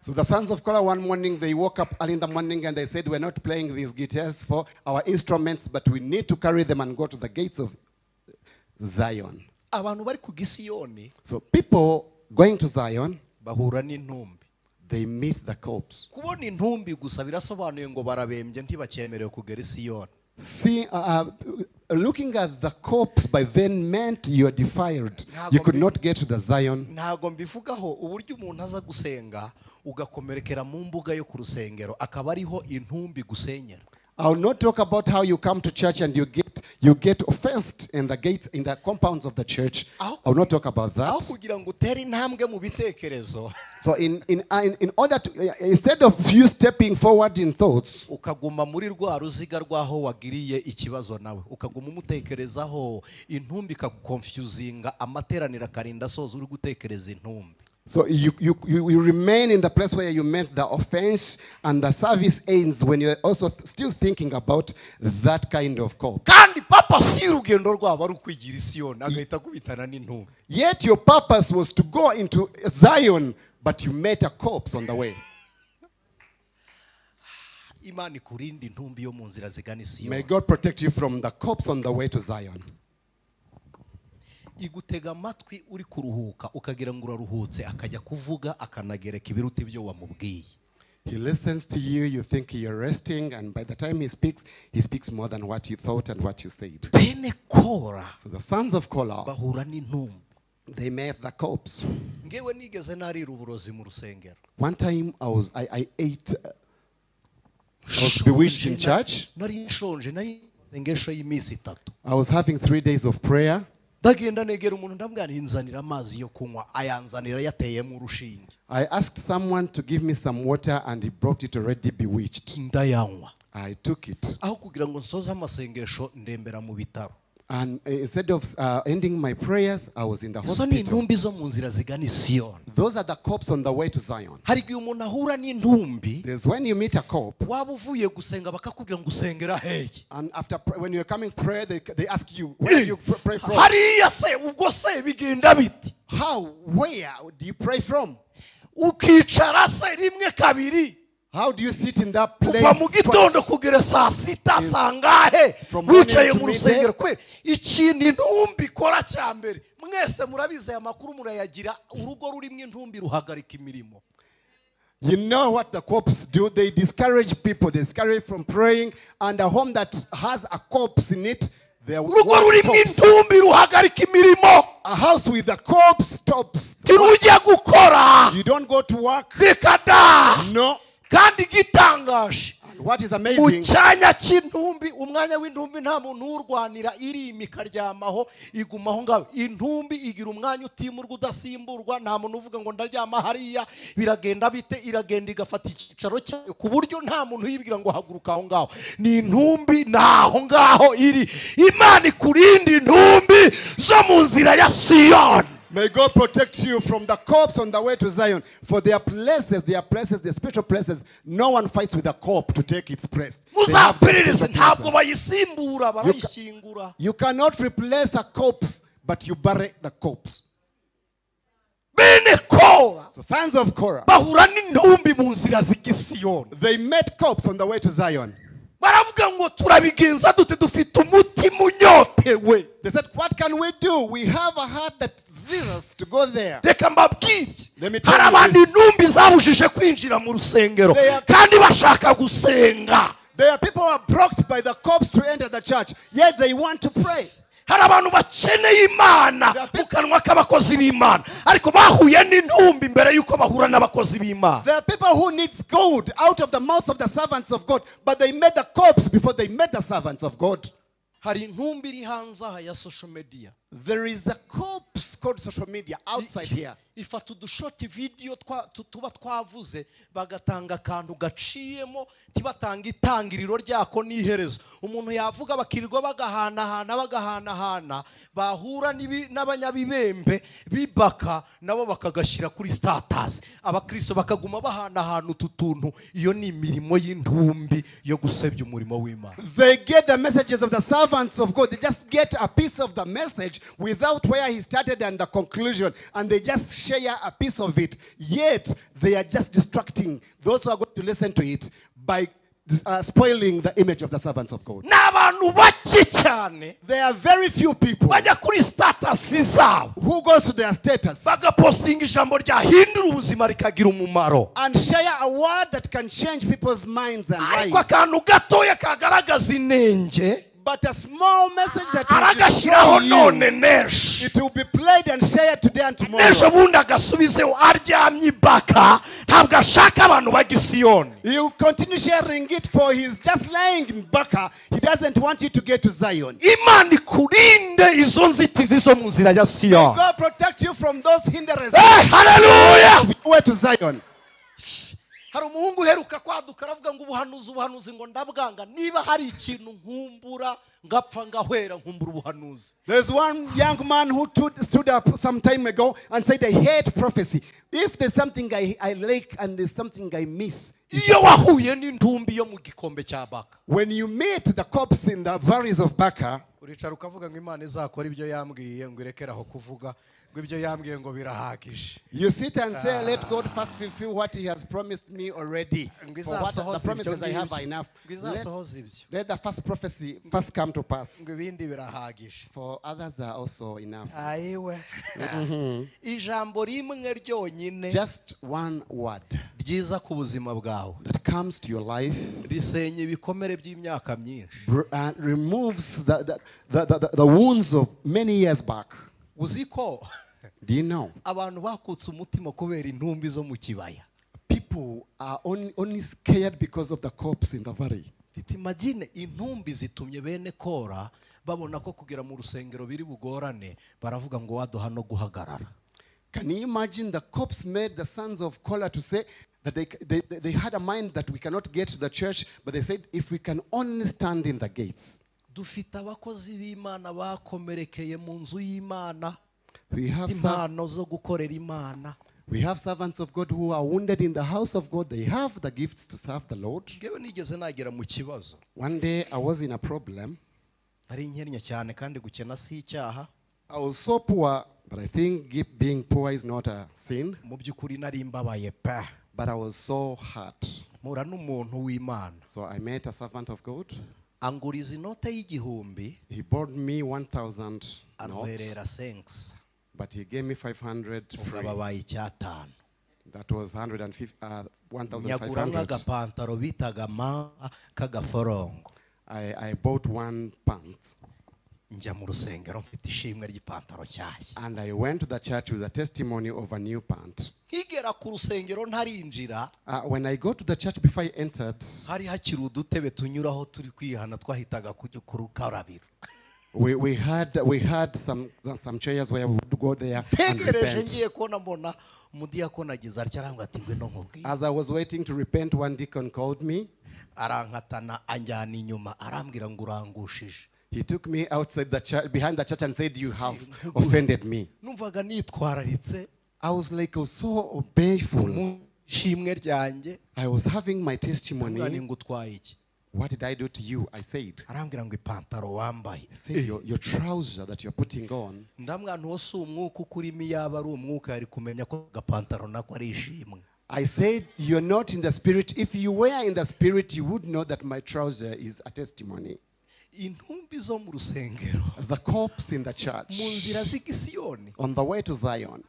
So the sons of Korah one morning, they woke up early in the morning and they said, we're not playing these guitars for our instruments, but we need to carry them and go to the gates of Zion. Abantu bari ku Gisiyoni. So people going to Zion, bahura n'intumbi. They meet the corpse. Kubona intumbi gusa birasobanuye ngo barabembye ntibacyemerewe kugera Siyoni. See, looking at the corpse by then meant you are defiled. You could not get to the Zion. Ntago mbivugaho uburyo umuntu aza gusenga ugakomerekera mu mbuga yo ku rusengero akaba ariho intumbi gusenyera. I will not talk about how you come to church and you get offensed in the gates, in the compounds of the church. I will not talk about that. So in order to, instead of you stepping forward in thoughts, ukaguma muri rwa ruziga rwaho wagiriye ikibazo nawe ukaguma umutekerezaho intumbi ikaguconfusinga amateranira karinda soza uri gutekereza intumbi. So you remain in the place where you met the offense, and the service ends when you're also still thinking about that kind of corpse. Kandi papa si urugendo rwabo ari ukwigira Siyoni agahita kubitana n'intumbi. Yet your purpose was to go into Zion, but you met a corpse on the way. Imana ikurinde intumbi yo mu nzira zigana Siyoni. May God protect you from the corpse on the way to Zion. Igutega amatwi uri kuruhuka ukagira ngo uraruhutse akajya kuvuga akanagereka ibiruta ibyo wamubwiye. He listens to you, you think you're resting, and by the time he speaks more than what you thought and what you said. Bene Kora. So the sons of Korah bahura n'intumbi. They met the corpse. Ngewe nigeze narira uburozi mu rusengero. One time I was bewitched in church. Nari nshonje nari sengesho y'iminsi itatu. I was having 3 days of prayer. Ndagenda negera umuntu ndabwira nzanira amazi yo kunywa ayanzanira yateyemo urushinge. I asked someone to give me some water and he brought it already bewitched. Ndayanywa. I took it. Aho kugira ngo nsoze amasengesho ndembera mu bitaro. And instead of ending my prayers, I was in the hospital. Izo ni intumbi zo mu nzira zigana Siyoni. Those are the corpse on the way to Zion. Hari igihe umuntu ahura n'intumbi. There's when you meet a corpse. Waba uvuye gusenga bakakubwira ngo usengera hehe. And after when you're coming prayer, they ask you, where do you pray from? Hariya se ubwo se bigenda biti. How, where do you pray from? Ukicara se rimwe kabiri. How do you sit in that place? Kuva mu gitondo kugera saa sita sangahe wicaye mu rusengero kwe ikintu intumbi ikora cya mbere mwese murabizi aya makuru murayagira urugo rurimo intumbi ruhagarika imirimo. You know what the corpse do? They discourage people. They discourage from praying, and a home that has a corpse in it, there urugo rurimo intumbi ruhagarika imirimo. A house with a corpse stops. Ntirujya gukora. You don't go to work. Reka da. No. Kandi gitangaje. What is amazing? Mu cyanya cy'intumbi, umwanya w'intumbi nta muntu urwanira irimika ryamaho igumaho ngaho. Intumbi igira umwanya utimurwa udasimburwa, nta muntu uvuga ngo ndaryama hariya, biragenda bite, iragenda igafata icyicaro cyayo ku buryo nta muntu yibwira ngo haguruka aho ngaho. Ni intumbi naho ngaho iri. Imana ikurinde intumbi zo mu nzira ya Siyoni. May God protect you from the corpse on the way to Zion. For their places, the spiritual places, no one fights with a corpse to take its place. They have their Muzaperereze spiritual ntabwo places. Bayisimbura barayishyingura. You cannot replace a corpse, but you bury the corpse. Bene Kora So sons of Korah, bahura n'intumbi mu nzira z'i Siyoni. They met corpse on the way to Zion. Baravuga ngo turabigenza dute dufite umutima unyotewe. They said, "What can we do? We have a heart that zealous to go there." Reka mbabwire Let me tell hari you abantu this. Intumbi zabujije kwinjira mu rusengero kandi bashaka gusenga. There are people who are blocked by the corpse to enter the church, yet they want to pray. Hari abantu bakeneye Imana mu kanwa k'abakozi b'Imana ariko bahuye n'intumbi mbere y'uko bahura n'abakozi b'Imana. There are people who need gold out of the mouth of the servants of God, but they met the corpse before they met the servants of God. Hari intumbi iri hanze aha ya social media. There is a corpse called social media outside here. Ifata udushort video tuba twavuze bagatanga akantu gaciyemo tibatanga itangiriro ryako n'iherezo umuntu yavuga bakirirwa bagahanahana bagahanahana bahura n'abanyabibembe bibaka nabo bakagashyira kuri status abakristo bakaguma bahanahana utu tuntu iyo ni imirimo y'intumbi yo gusebya umurimo w'Imana. They get the messages of the servants of God. They just get a piece of the message without where he started and the conclusion, and they just share a piece of it. Yet they are just distracting those who are going to listen to it by spoiling the image of the servants of God. Ni abantu bake cyane There are very few people bajya kuri status zabo who goes to their status bagapostinga ijambo ryahindura ubuzima rikagira umumaro and share a word that can change people's minds and ariko lives. Akantu gatoya kagaragaza inenge But a small message that will aragashyiraho destroy you, none n'ejo it will be played and shared today and tomorrow. N'ejo bundi agasubizeho aryamye ibaka ntabwo ashaka abantu bajya i Siyoni. You continue sharing it, for he's just lying in Baka. He doesn't want you to get to Zion. Imana ikurinde izo nzitizi zo mu nzira ya Siyoni. God protect you from those hindrances. Eh, haleluya. Of your way to Zion. Hari umuhungu uheruka kwaduka aravuga ngo ubuhanuzi ubuhanuzi ngo ndabwanga niba hari ikintu nkumbura ngapfa ngahwera nkumbura ubuhanuzi. There's one young man who stood up some time ago and said, "I hate prophecy. If there's something I like and there's something I miss." Iyo wahuye n'intumbi yo mu gikombe cya Baka When you meet the corpse in the valleys of Baka, uricara ukavuga ngo Imana izakora ibyo yambwiye ngo irekere aho kuvuga ngo ibyo yambwiye ngo birahagije. You sit and say, "Let God first fulfill what he has promised me already. Ngo For what the izasohoze ibyo promises I have ngibyo. are enough. Ngo izasohoze ibyo. Let the first prophecy first come to pass. Ngo ibindi birahagije. For others are also enough." Ayiwe ijambo rimwe ryonyine Just one word ryiza ku buzima bwawe that comes to your life risenya ibikomere by'imyaka myinshi. And removes the wounds of many years back. Uzi ko Do you know? Abantu bakutse umutima kubera intumbi zo mu kibaya. People are only scared because of the corpse in the valley. Imagine intumbi zitumye bene Kora babona ko kugera mu rusengero biri bugorane baravuga ngo waduha no guhagarara. Can you imagine the corpse made the sons of Korah to say that they had a mind that we cannot get to the church, but they said if we can only stand in the gates. Dufite abakozi b'Imana bakomerekeye mu nzu y'Imana. We Impano zo gukorera Imana. have servants of God who are wounded in the house of God. They have the gifts to serve the Lord. Ngewe nigeze nagera mu kibazo. One day I was in a problem. Nari nkennye cyane kandi gukena si icyaha. I was so poor, but I think being poor is not a sin. Mu by'ukuri nari mbabaye pe. But I was so hurt. Mpura n'umuntu w'Imana. So I met a servant of God. Anguriza inote y'igihumbi. He bought me 1,000 notes, Antwerera 5. but he gave me 500 free. Ababaye icyatanu. That was Nyagura 1,500. nk'agapantaro bitaga ma k'agaforongo. I bought one pant. Njya mu rusengero mfite ishimwe ry'ipantaro nshyashya. And I went to the church with a testimony of a new pant. Nkigera ku rusengero ntarinjira. When I go to the church before I entered, hari hakiri udutebe tunyuraho turi kwihana twahitaga ku rukarabiro. We had some chairs where we would go there and Ntegereje repent. Ngiye kubona mbona umudiyakoni agize atya arambwira ati ngwino nkubwire. As I was waiting to repent, one deacon called me. Arankatana anjyana inyuma arambwira ngo urangushije. He took me outside the church, behind the church and said, "You have offended me." Numvaga nitwararitse. I was like so obeyful. Mu shimwe ryanjye. I was having my testimony. Ndamubwira nti ngutwaye iki? What did I do to you? I said. Arambwira ngo ipantaro wambaye. He said, your trouser that you're putting on. Ndamubwira nti uwo si umwuka ukurimo, iyaba ari umwuka yari kumenya ko agapantaro nako ari ishimwe. I said, "You're not in the spirit. If you were in the spirit, you would know that my trouser is a testimony." Intumbi zo mu rusengero. The corpse in the church. Mu nzira z'i Gisiyoni. On the way to Zion.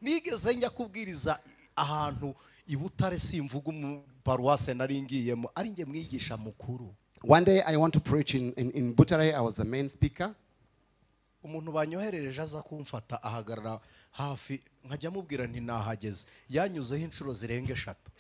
Nigeze njya kubwiriza ahantu i Butare, simvuga mu paruwase nari ngiyemo, ari njye mwigisha mukuru. One day I want to preach in Butare. I was the main speaker. Umuntu banyoherereje aza kumfata ahagarara hafi, nkajya mubwira nti nahageze. Yanyuzeho inshuro zirenga eshatu.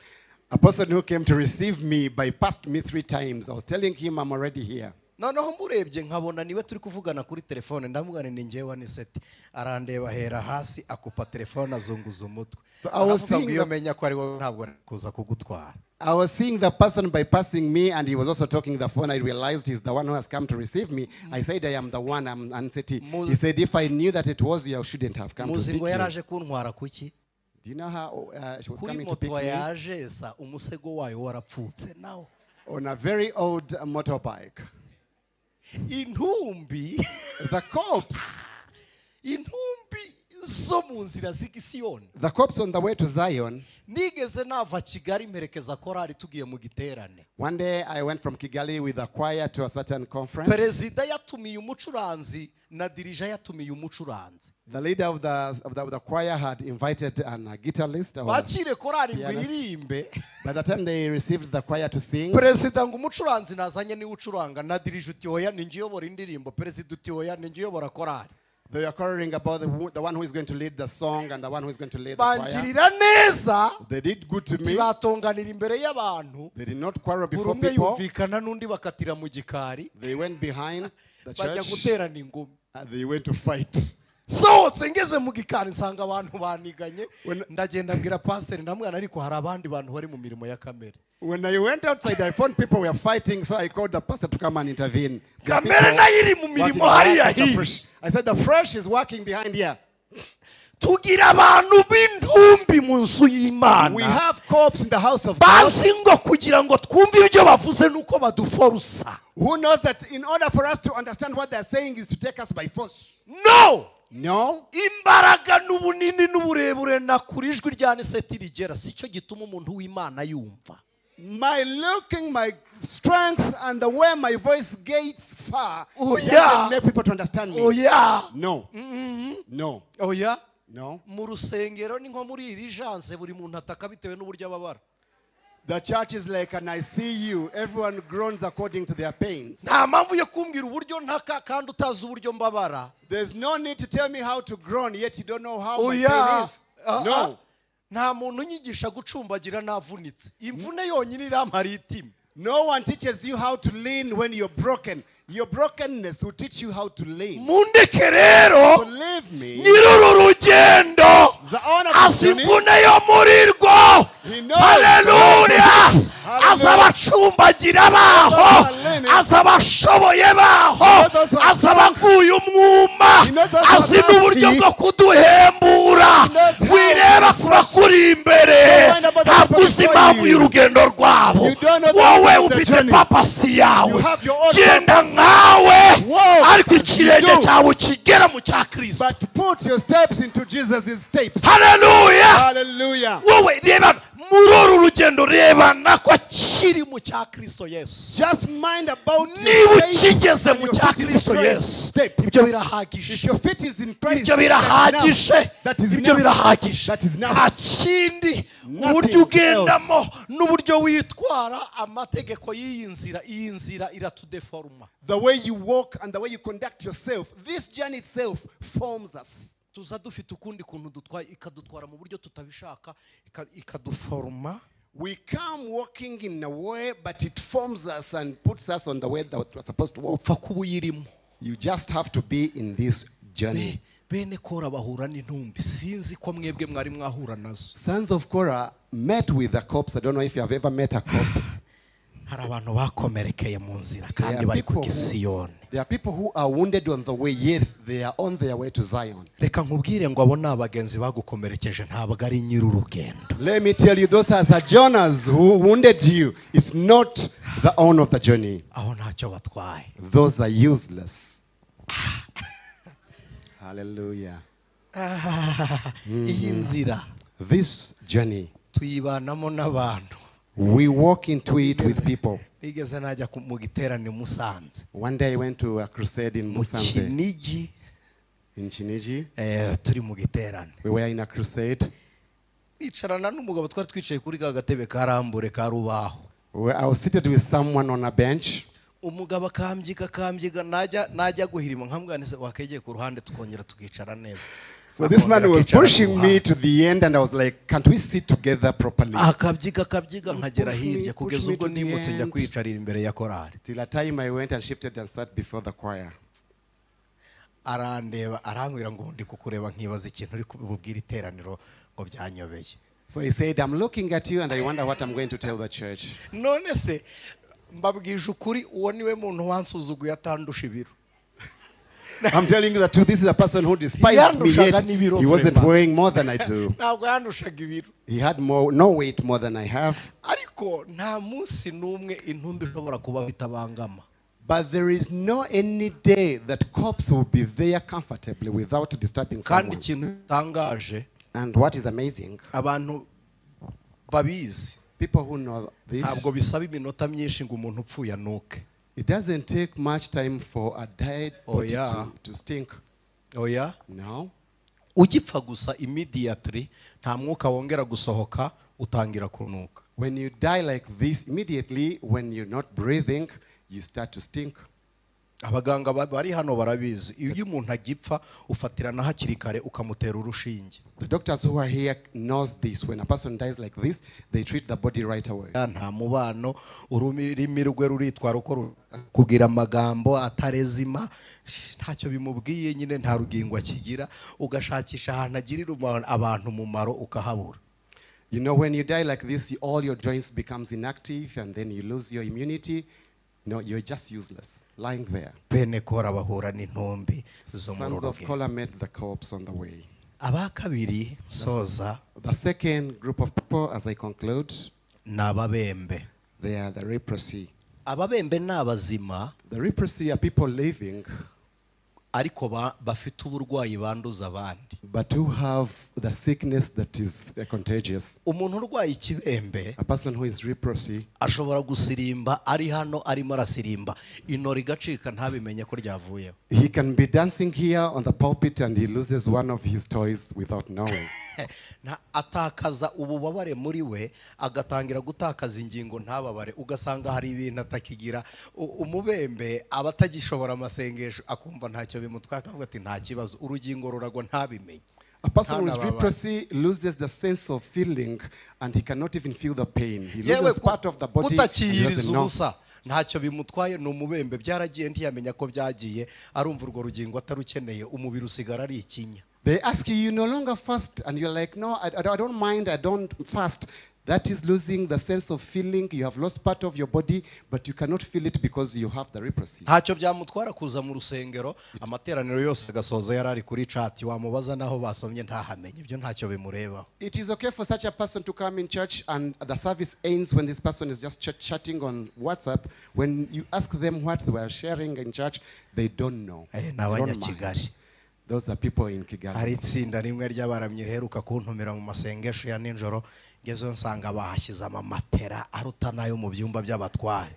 A person who came to receive me bypassed me 3 times. I was telling him I'm already here. Noneho murebye nkabona niwe turi kuvugana kuri telefone, ndamubwira nti njyewe Aniseti. Arandeba ahera hasi akupa telefone azunguza umutwe. So I was Aravuga ngo seeing iyo the menya ko ari wowe ntabwo nari kuza kugutwara. I was seeing the person bypassing me, and he was also talking the phone. I realized he's the one who has come to receive me. I said, I am the one, I'm Aniseti. He said, if I knew that it was you, I shouldn't have come to Muzi pick ngo you. yaraje kuntwara kuki? Do you know how she was Kuri coming to pick moto me? yaje sa umusego wayo warapfutse nawo. On a very old motorbike. Intumbi, The corpse. Intumbi zo mu nzira z'i Gisiyoni. The corpse on the way to Zion. Nigeze nava Kigali mperekeza korali tugiye mu giterane. One day I went from Kigali with a choir to a certain conference. Perezida yatumiye umucuranzi na dirija yatumiye umucuranzi. The leader of the choir had invited a guitarist. Or Bakire korali ngo pianist. iririmbe. By the time they received the choir to sing, Perezida ngo umucuranzi nazanye niwe ucuranga, na dirija uti oya ni njye uyobora indirimbo, perezida uti oya ni njye uyobora korali. They are quarreling about the one who is going to lead the song and the one who is going to lead the choir. Bangirira neza. They did good to me. Ntibatonganira imbere y'abantu. They did not quarrel before Buri umwe people. yumvikana n'undi bakatira mu gikari. They went behind the Bajya church. guterana ingumi. And they went to fight. Sohotse ngeze mu gikari nsanga abantu baniganye. When Ndagenda mbwira pastor, ndamubwira ariko hari abandi bantu bari mu mirimo ya kamere. When I went outside, I found people were fighting, so I called the pastor to come and intervene. The Kamere people nayo iri mu mirimo working hariya behind the hirya. fresh. I said, the fresh is working behind here. Tugira abantu b'intumbi mu nzu y'Imana. We have corpse in the house of God. Bazi ngo kugira ngo twumve ibyo bavuze nuko baduforusa. Who knows that in order for us to understand what they're saying is to take us by force? No! No. Imbaraga n'ubunini n'uburebure na kuri ijwi rya Aniseti rigera, si cyo gituma umuntu w'Imana yumva. My looking, my strength, and the way my voice gets far Oh, doesn't yeah. make people to understand me. Oh, yeah. No. No. Oh, yeah. No. Mu rusengero ni nko muri iri janse buri muntu ataka bitewe n'uburyo ababara. The church is like an ICU. Everyone groans according to their pains. Nta mpamvu yo kumbwira uburyo ntaka kandi utazi uburyo mbabara. There's no need to tell me how to groan, yet you don't know how Oh, my yeah. pain is. No. Nta muntu unyigisha gucumbagira navunitse. Imvune yonyine irampara itima. No one teaches you how to lean when you're broken. Your brokenness will teach you how to lean. Mundeke rero, Believe me, nyir'uru rugendo The owner of the azi journey, imvune yo muri rwo. He knows. Haleluya. Hallelujah. Azi abacumbagira baho, Those who are leaning. azi abashoboye baho, He knows those who are azi abaguye umwuma, He knows those who are azi n'uburyo thirsty. bwo kuduhembura. He knows how Wireba to ku bakuri imbere, Don't mind about the ntabwo people uzi before impamvu you. y'urugendo rwabo. You don't know the Wowe reason of the ufite journey. papasi yawe, You have your own genda purpose. nkawe, Walk ariko ikirenge you do. cyawe kigera mu cya Kristo. But put your steps into Jesus' steps. Hallelujah. Hallelujah. Wowe reba muri uru rugendo, reba nako kiri mu cya Kristo Yesu. Just mind about your Niba faith ukigeze and mu your cya feet in Kristo Christ's Yesu, step. ibyo birahagije. If your feet is in Christ, Ibyo birahagije. That is Ibyo enough. birahagije. That is enough. Nta kindi, Nothing uburyo ugendamo n'uburyo witwara, amategeko y'iyi nzira, iyi nzira iratudeforma. The way you walk and the way you conduct yourself, this journey itself forms us. Tuza dufite ukundi kuntu dutwaye, ikadutwara mu buryo tutabishaka, ikaduforma. We come walking in a way, but it forms us and puts us on the way that we're supposed to walk. Upfa kuba uyirimo. You just have to be in this journey. Bene Kora bahura n'intumbi, sinzi ko mwebwe mwari mwahura nazo. Sons of Korah met with the corpse. I don't know if you have ever met a corpse. Hari abantu bakomerekeye mu nzira There kandi are bari people ku Gisiyoni. There are people who are wounded on the way, yet they are on their way to Zion. Reka nkubwire ngo abo ni abagenzi bagukomerekeje, ntabwo ari nyir'urugendo. Let me tell you, those are sojourners who wounded you. It's not the owner of the journey. Aho ntacyo batwaye. Those are useless. Hallelujah. Iyi nzira This journey, tuyibanamo n'abantu. we walk into it with people. Nigeze najya mu giterane Musanze. One day I went to a crusade in Mu Musanze. Kinigi. In Kinigi. Turi mu giterane. We were in a crusade. Nicarana n'umugabo twari twicaye kuri ka gatebe karambure ka rubaho. I was seated with someone on a bench. Umugabo akambyiga najya guhirima nkamubwira nti wakegeye ku ruhande tukongera tukicara neza. So this man was pushing me to the end, and I was like, can't we sit together properly? Akabyiga nkagera hirya kugeza ubwo nimutse njya kwicarira imbere ya korari. Till a time I went and shifted and sat before the choir. Arandeba arambwira ngo ndi kukureba nkibaza ikintu uri kububwira iteraniro ngo byanyobeye. So he said, I'm looking at you and I wonder what I'm going to tell the church. None se mbabwije ukuri uwo niwe muntu wansuzuguye atandusha ibiro. I'm telling you the truth, this is a person who despised me, yet he wasn't weighing more than I do. He had no weight more than I have. But there is no any day that corpse will be there comfortably without disturbing someone. And what is amazing, people who know this, it doesn't take much time for a dead body to stink. Oh yeah? No. Ugipfa gusa immediately nta mwuka wongera gusohoka utangira kunuka. When you die like this, immediately when you're not breathing, you start to stink. Abaganga bari hano barabizi. Iyo umuntu agipfa ufatirana hakiri kare ukamutera urushinge. The doctors who are here knows this. When a person dies like this, they treat the body right away. Nta mubano, ururimi rwe ruritwara uko kugira amagambo atarezima, ntacyo bimubwiye nyine, nta rugingo akigira, ugashakisha ahantu agirira abantu mumaro ukahabura. You know, when you die like this, all your joints becomes inactive and then you lose your immunity. No, you're just useless, lying there. Bene Kora bahura n'intumbi zo mu Sons of rugo. Korah met the corpse on the way. Aba kabiri soza. The second group of people, as I conclude, n'ababembe. They are the leprosy. Ababembe n'abazima. The leprosy are people living, ariko bafite uburwayi banduza abandi. But who have the sickness that is contagious. Umuntu urwaye ikibembe, a person who is leprosy, ashobora gusirimba ari hano arimo arasirimba, ino rigacika ntabimenye ko ryavuyeho. He can be dancing here on the pulpit and he loses one of his toys without knowing. Atakaza ububabare muri we, agatangira gutakaza ingingo ntababare, ugasanga hari ibintu atakigira. Umubembe aba atagishobora amasengesho, akumva ntacyo bimutwara, akavuga ati nta kibazo, urugingo ruragwa ntabimenye. A person with leprosy loses the sense of feeling and he cannot even feel the pain. He loses part of the body. Kutakiyiriza ubusa ntacyo bimutwaye, ni umubembe byaragiye ntiyamenya ko byagiye, arumva urwo rugingo atarukeneye, umubiri usigara ari ikinya. They ask you, you no longer fast, and you're like, no, I don't mind, I don't fast. That is losing the sense of feeling. You have lost part of your body, but you cannot feel it because you have the leprosy. Ntacyo byamutwara kuza mu rusengero, amateraniro yose agasoza yarari kuri chat, wamubaza naho basomye ntahamenye, ibyo ntacyo bimurebaho. It is okay for such a person to come in church and the service ends when this person is just chatting on WhatsApp. When you ask them what they were sharing in church, they don't know. They don't mind. Those are people in Kigali. Hari itsinda rimwe ry'abaramyi riheruka kuntumira mu masengesho ya nijoro, ngezeyo nsanga bahashyize amamatera aruta nayo mu byumba by'abatware.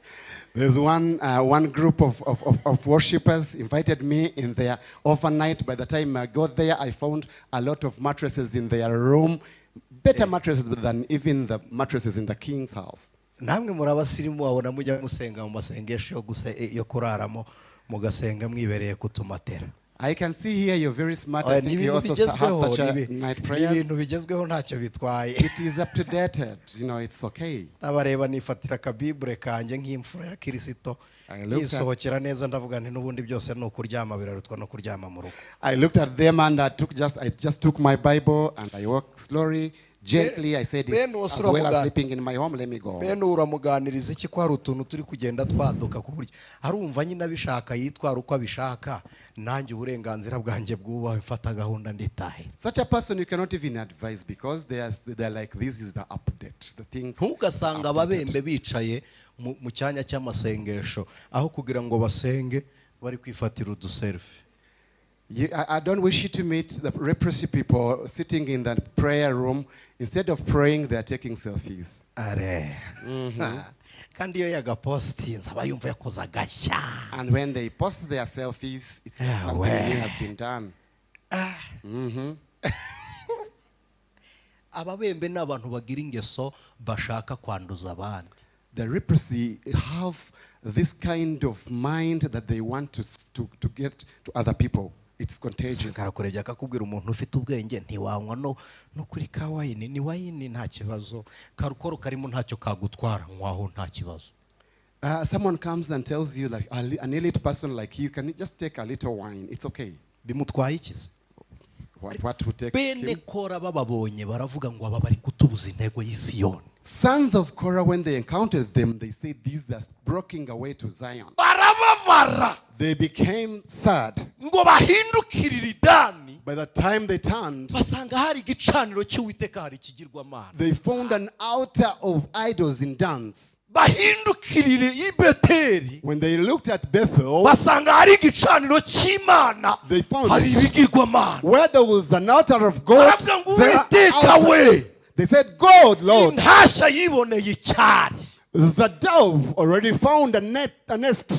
There's one group of worshippers invited me in their overnight. By the time I got there, I found a lot of mattresses in their room, better mattresses than even the mattresses in the king's house. Namwe muri abasirimu wabona mujya musenga mu masengesho yo kuraramo, mugasenga mwibereye kutumatera. I can see here you're very smart. I think you also have such a night prayers. It is up to date. You know, it's okay. I looked at them and I just took my Bible and I walked slowly, Gently, I said, Ben it's as well as uramuga- sleeping in my home, let me go. Bene uramuganiriza iki ko hari utuntu turi kugenda twaduka ku buryo arumva nyine abishaka yitwara uko abishaka, nanjye uburenganzira bwanjye bwubahwe, mfata gahunda nditahe. Such a person you cannot even advise because they are like, this is the update. The things Ntugasanga updated. Ababembe bicaye mu cyanya cy'amasengesho aho kugira ngo basenge bari kwifatira uduselfie. I don't wish you to meet the leprosy people sitting in that prayer room. Instead of praying, they are taking selfies. Are kandi iyo yagapostinze aba yumva yakoze agashya. And when they post their selfies, it's like Yeah, something well. new has been done. Ababembe ni abantu bagira ingeso bashaka kwanduza abandi. The leprosy have this kind of mind that they want to get to other people. It's contagious. Arakurebye akakubwira umuntu ufite ubwenge ntiwanywa no kuri ka wine, ni wine nta kibazo, karukoro karimo ntacyo kagutwara, nywaho nta kibazo. Someone comes and tells you, like an elite person like you, can you just take a little wine? It's okay. Bimutwaye iki se? What would take Bene him? Kora bababonye baravuga ngo aba bari kutubuza intego y'Isiyoni. Sons of Korah, when they encountered them, they said, these are breaking away to Zion. Barababara. They became sad. Ngo bahindukirire idani. By the time they turned, basanga hari igicaniro cy'Uwiteka, hari ikigirwamana. they found an altar of idols in dance. Bahindukirire i Beteli, When they looked at Bethel, basanga hari igicaniro cy'Imana, they found hari ibigirwamana. where there was an altar of God, Baravuga ngo there are Uwiteka altars. we, They said, God, Lord, intashya yiboneye icyari, the dove already found a nest,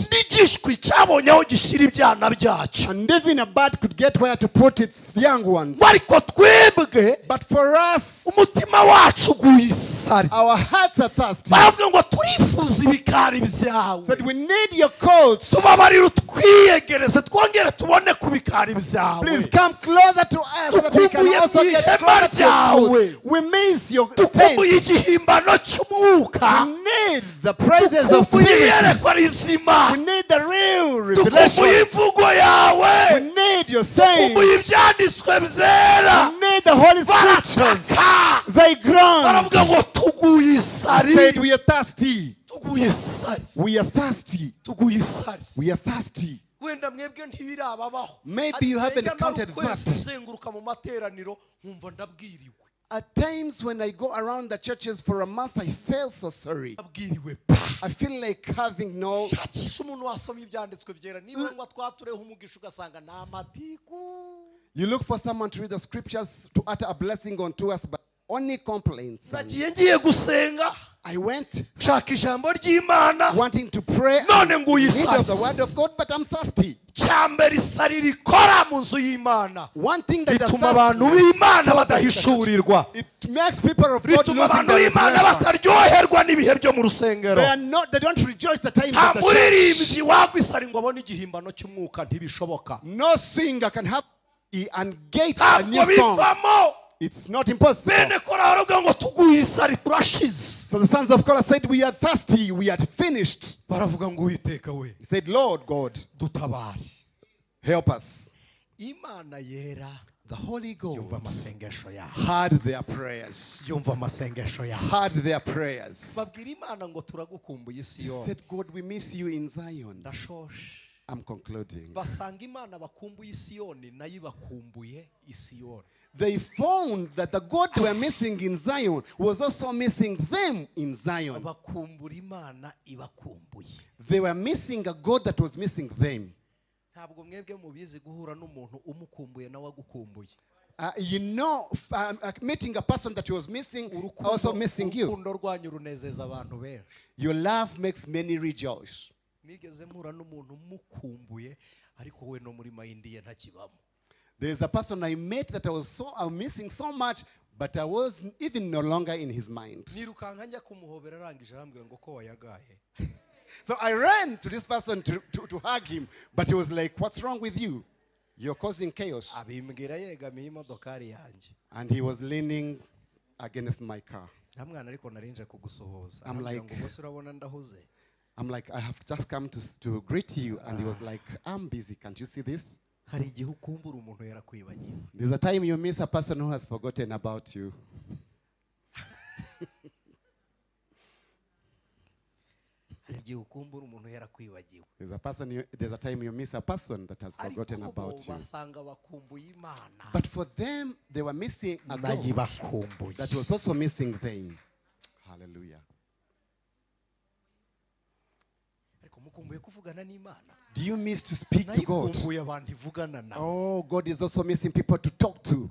n'igishwi cyabonye aho gishyira ibyana byacyo, and even a bird could get where to put its young ones. Ariko twebwe, But for us, umutima wacu uguye isari. our hearts are thirsty. Baravuga ngo turifuza ibikari byawe. Said, we need your courts. Tubabarire utwiyegereze twongere tubone ku bikari byawe. Please come closer to us so that we can Tukumbuye also get ihema closer to your ryawe. courts. We miss your Dukumbuye tent. igihimbano cy'umwuka. We need the presence of Dukumbuye spirit. iyerekwa rizima. We need the real Dukumbuye revelation. imvugo yawe. We need your sayings. Dukumbuye ibyanditswe byera. We need the Holy Scriptures. Barataka. They groaned. Baravuga ngo tuguye isari. Said, we are thirsty. Tuguye isari. We are thirsty. Tuguye isari. We are thirsty. Wenda mwebwe ntibirababaho. Maybe you haven't Ariko encountered ukwezi that. uzenguruka mu materaniro nkumva ndabwiriwe. At times when I go around the churches for a month, I feel so sorry. Ndabwiriwe pa. I feel like having no. Shakisha umuntu wasomye ibyanditswe byera niba ngo twatureho umugisha ugasanga ni amatiku. You look for someone to read the scriptures to utter a blessing onto us, but only complaints. And Nagiye ngiye gusenga, I went nshaka ijambo ry'Imana, wanting to pray none nguye in need of the isari. word of God, but I'm thirsty. Cyambere isari rikora mu nzu y'Imana, One thing that the rituma abantu thirstiness b'Imana badahishurirwa, it makes people of God rituma losing abantu their b'Imana revelation. bataryoherwa n'ibihe byo mu rusengero. They are not. They don't rejoice the times Nta of the church. muririmbyi wagwa isari ngo abone igihimbano cy'umwuka, ntibishoboka. No singer can have and get a Ntabwo new song. bivamo. It's not impossible. Bene Kora baravuga ngo tuguye isari turashize. So the sons of Korah said, we are thirsty, we are finished. Baravuga ngo Uwiteka we, He said, Lord God, dutabare. help us. Imana yera The Holy yumva God amasengesho yabo. heard their prayers. Yumva amasengesho yabo. Heard their prayers. Babwira Imana ngo turagukumbuye He Isiyoni. said, God, we miss you in Zion. Ndashoshe. I'm concluding. Basanga Imana bakumbuye Isiyoni nayo ibakumbuye Isiyoni. They found that the God they were missing in Zion was also missing them in Zion. Bakumbura Imana ibakumbuye. They were missing a God that was missing them. Ntabwo mwebwe mubizi guhura n'umuntu umukumbuye nawe agukumbuye. Meeting a person that was missing, also missing you. Urukundo rwanyu runezeza abantu benshi. Your love makes many rejoice. Nigeze mpura n'umuntu mukumbuye ariko we no muri mind ye ntakibamo. There's a person I met that I was so I'm missing so much, but I was even no longer in his mind. Nirukanka njya kumuhobera arangije arambwira ngo ko wayagaye. So I ran to this person to hug him, but he was like, what's wrong with you? You're causing chaos. Abimbwira yegamiye imodokari yanjye. And he was leaning against my car. Nta mwana ariko narinje kugusuhuza. I'm Arambwira like, ngo ubwo urabona ndahuze. I'm like, I have just come to greet you. And he was like, I'm busy. Can't you see this? Hari igihe ukumbura umuntu yarakwibagiwe. There's a time you miss a person who has forgotten about you. Igihe ukumbura umuntu yarakwibagiwe. There's a person there's a time you miss a person that has forgotten Ariko bo about you. basanga bakumbuye Imana. But for them, they were missing a Nayo God ibakumbuye. that was also missing them. Hallelujah. Ariko mukumbuye kuvugana n'Imana. Do you miss to speak to Nayo God? ikumbuye abantu ivugana nabo. Oh, God is also missing people to talk to.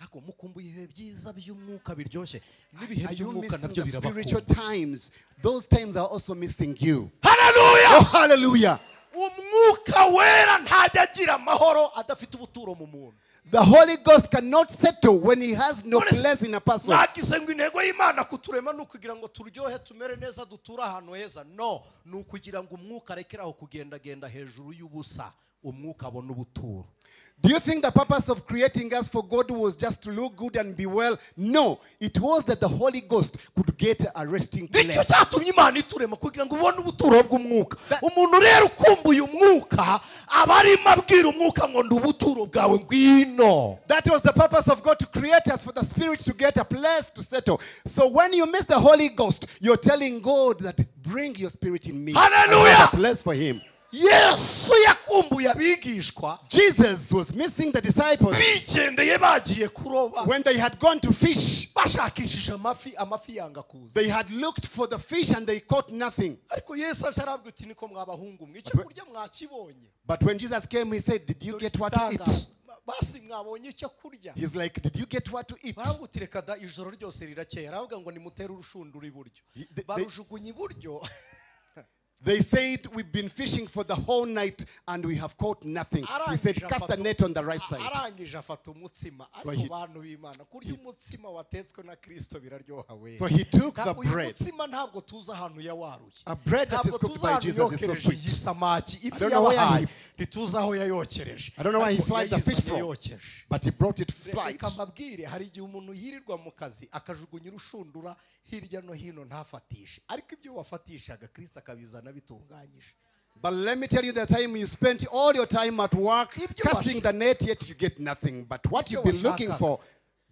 Ariko mukumbuye ibihe byiza by'umwuka biryoshye n'ibihe Are you by'umwuka missing nabyo the spiritual birabakumbuye. times? Those times are also missing you. Hallelujah! Oh, hallelujah. Umwuka wera ntajya agira amahoro adafite ubuturo mu muntu. The Holy Ghost cannot settle when he has no None se- place in a person. Mwagize ngo intego y'Imana kuturema ni ukugira ngo turyohe tumere neza duture ahantu heza. No, ni ukugira ngo umwuka arekere aho kugendagenda hejuru y'ubusa, umwuka abone ubuturo. Do you think the purpose of creating us for God was just to look good and be well? No, it was that the Holy Ghost could get a resting Nicyo place. cyatumye Imana iturema kugira ngo ubone ubuturo bw'umwuka. Umuntu rero ukumbuye umwuka aba arimo abwira umwuka ngo ndi ubuturo bwawe ngwino. That was the purpose of God to create us for the Spirit to get a place to settle. So when you miss the Holy Ghost, you're telling God that bring your Spirit in me. I have Hallelujah! a place for him. Yesu yakumbuye abigishwa. Jesus was missing the disciples Bigendeye bagiye kuroba. when they had gone to fish. Bashakishije amafi, amafi yanga kuza. They had looked for the fish and they caught nothing. Ariko Yesu aje arabwira uti niko mwabahungu mwe icyo kurya mwakibonye. But when Jesus came, he said, did you get what to eat? Igitangaza. Basi mwabonye icyo kurya. He's like, did you get what to eat? Baravuga uti reka da ijoro ryose rirakeye. Aravuga ngo nimutere urushundura iburyo. Barujugunya iburyo. They said, we've been fishing for the whole night and we have caught nothing. He said, Arangije cast the afata- net on the right side. Arangije afata umutsima. So Ariko bantu b'Imana, kurya umutsima watetswe na Kristo biraryoha we. So he took the Uyu bread. mutsima ntabwo tuzi ahantu yawaruye. A bread that is Ntabwo cooked tuzi by ahantu Jesus is so yokereje sweet. iyi samaki. Ifi I don't know where yabahaye, he ntituzi aho yayokereje. I don't know where he Ariko fried the fish yayizanye from. yokeje. But he brought it fried. Reka mbabwire, hari igihe umuntu yirirwa mu kazi akajugunya urushundura hirya no hino ntafatishe. Ariko ibyo wafatishaga Kristo akabizana bitunganyije. But let me tell you, the time you spent all your time at work Ibyo casting the net, yet you get nothing. But what Ibyo you've been looking washakaga. for,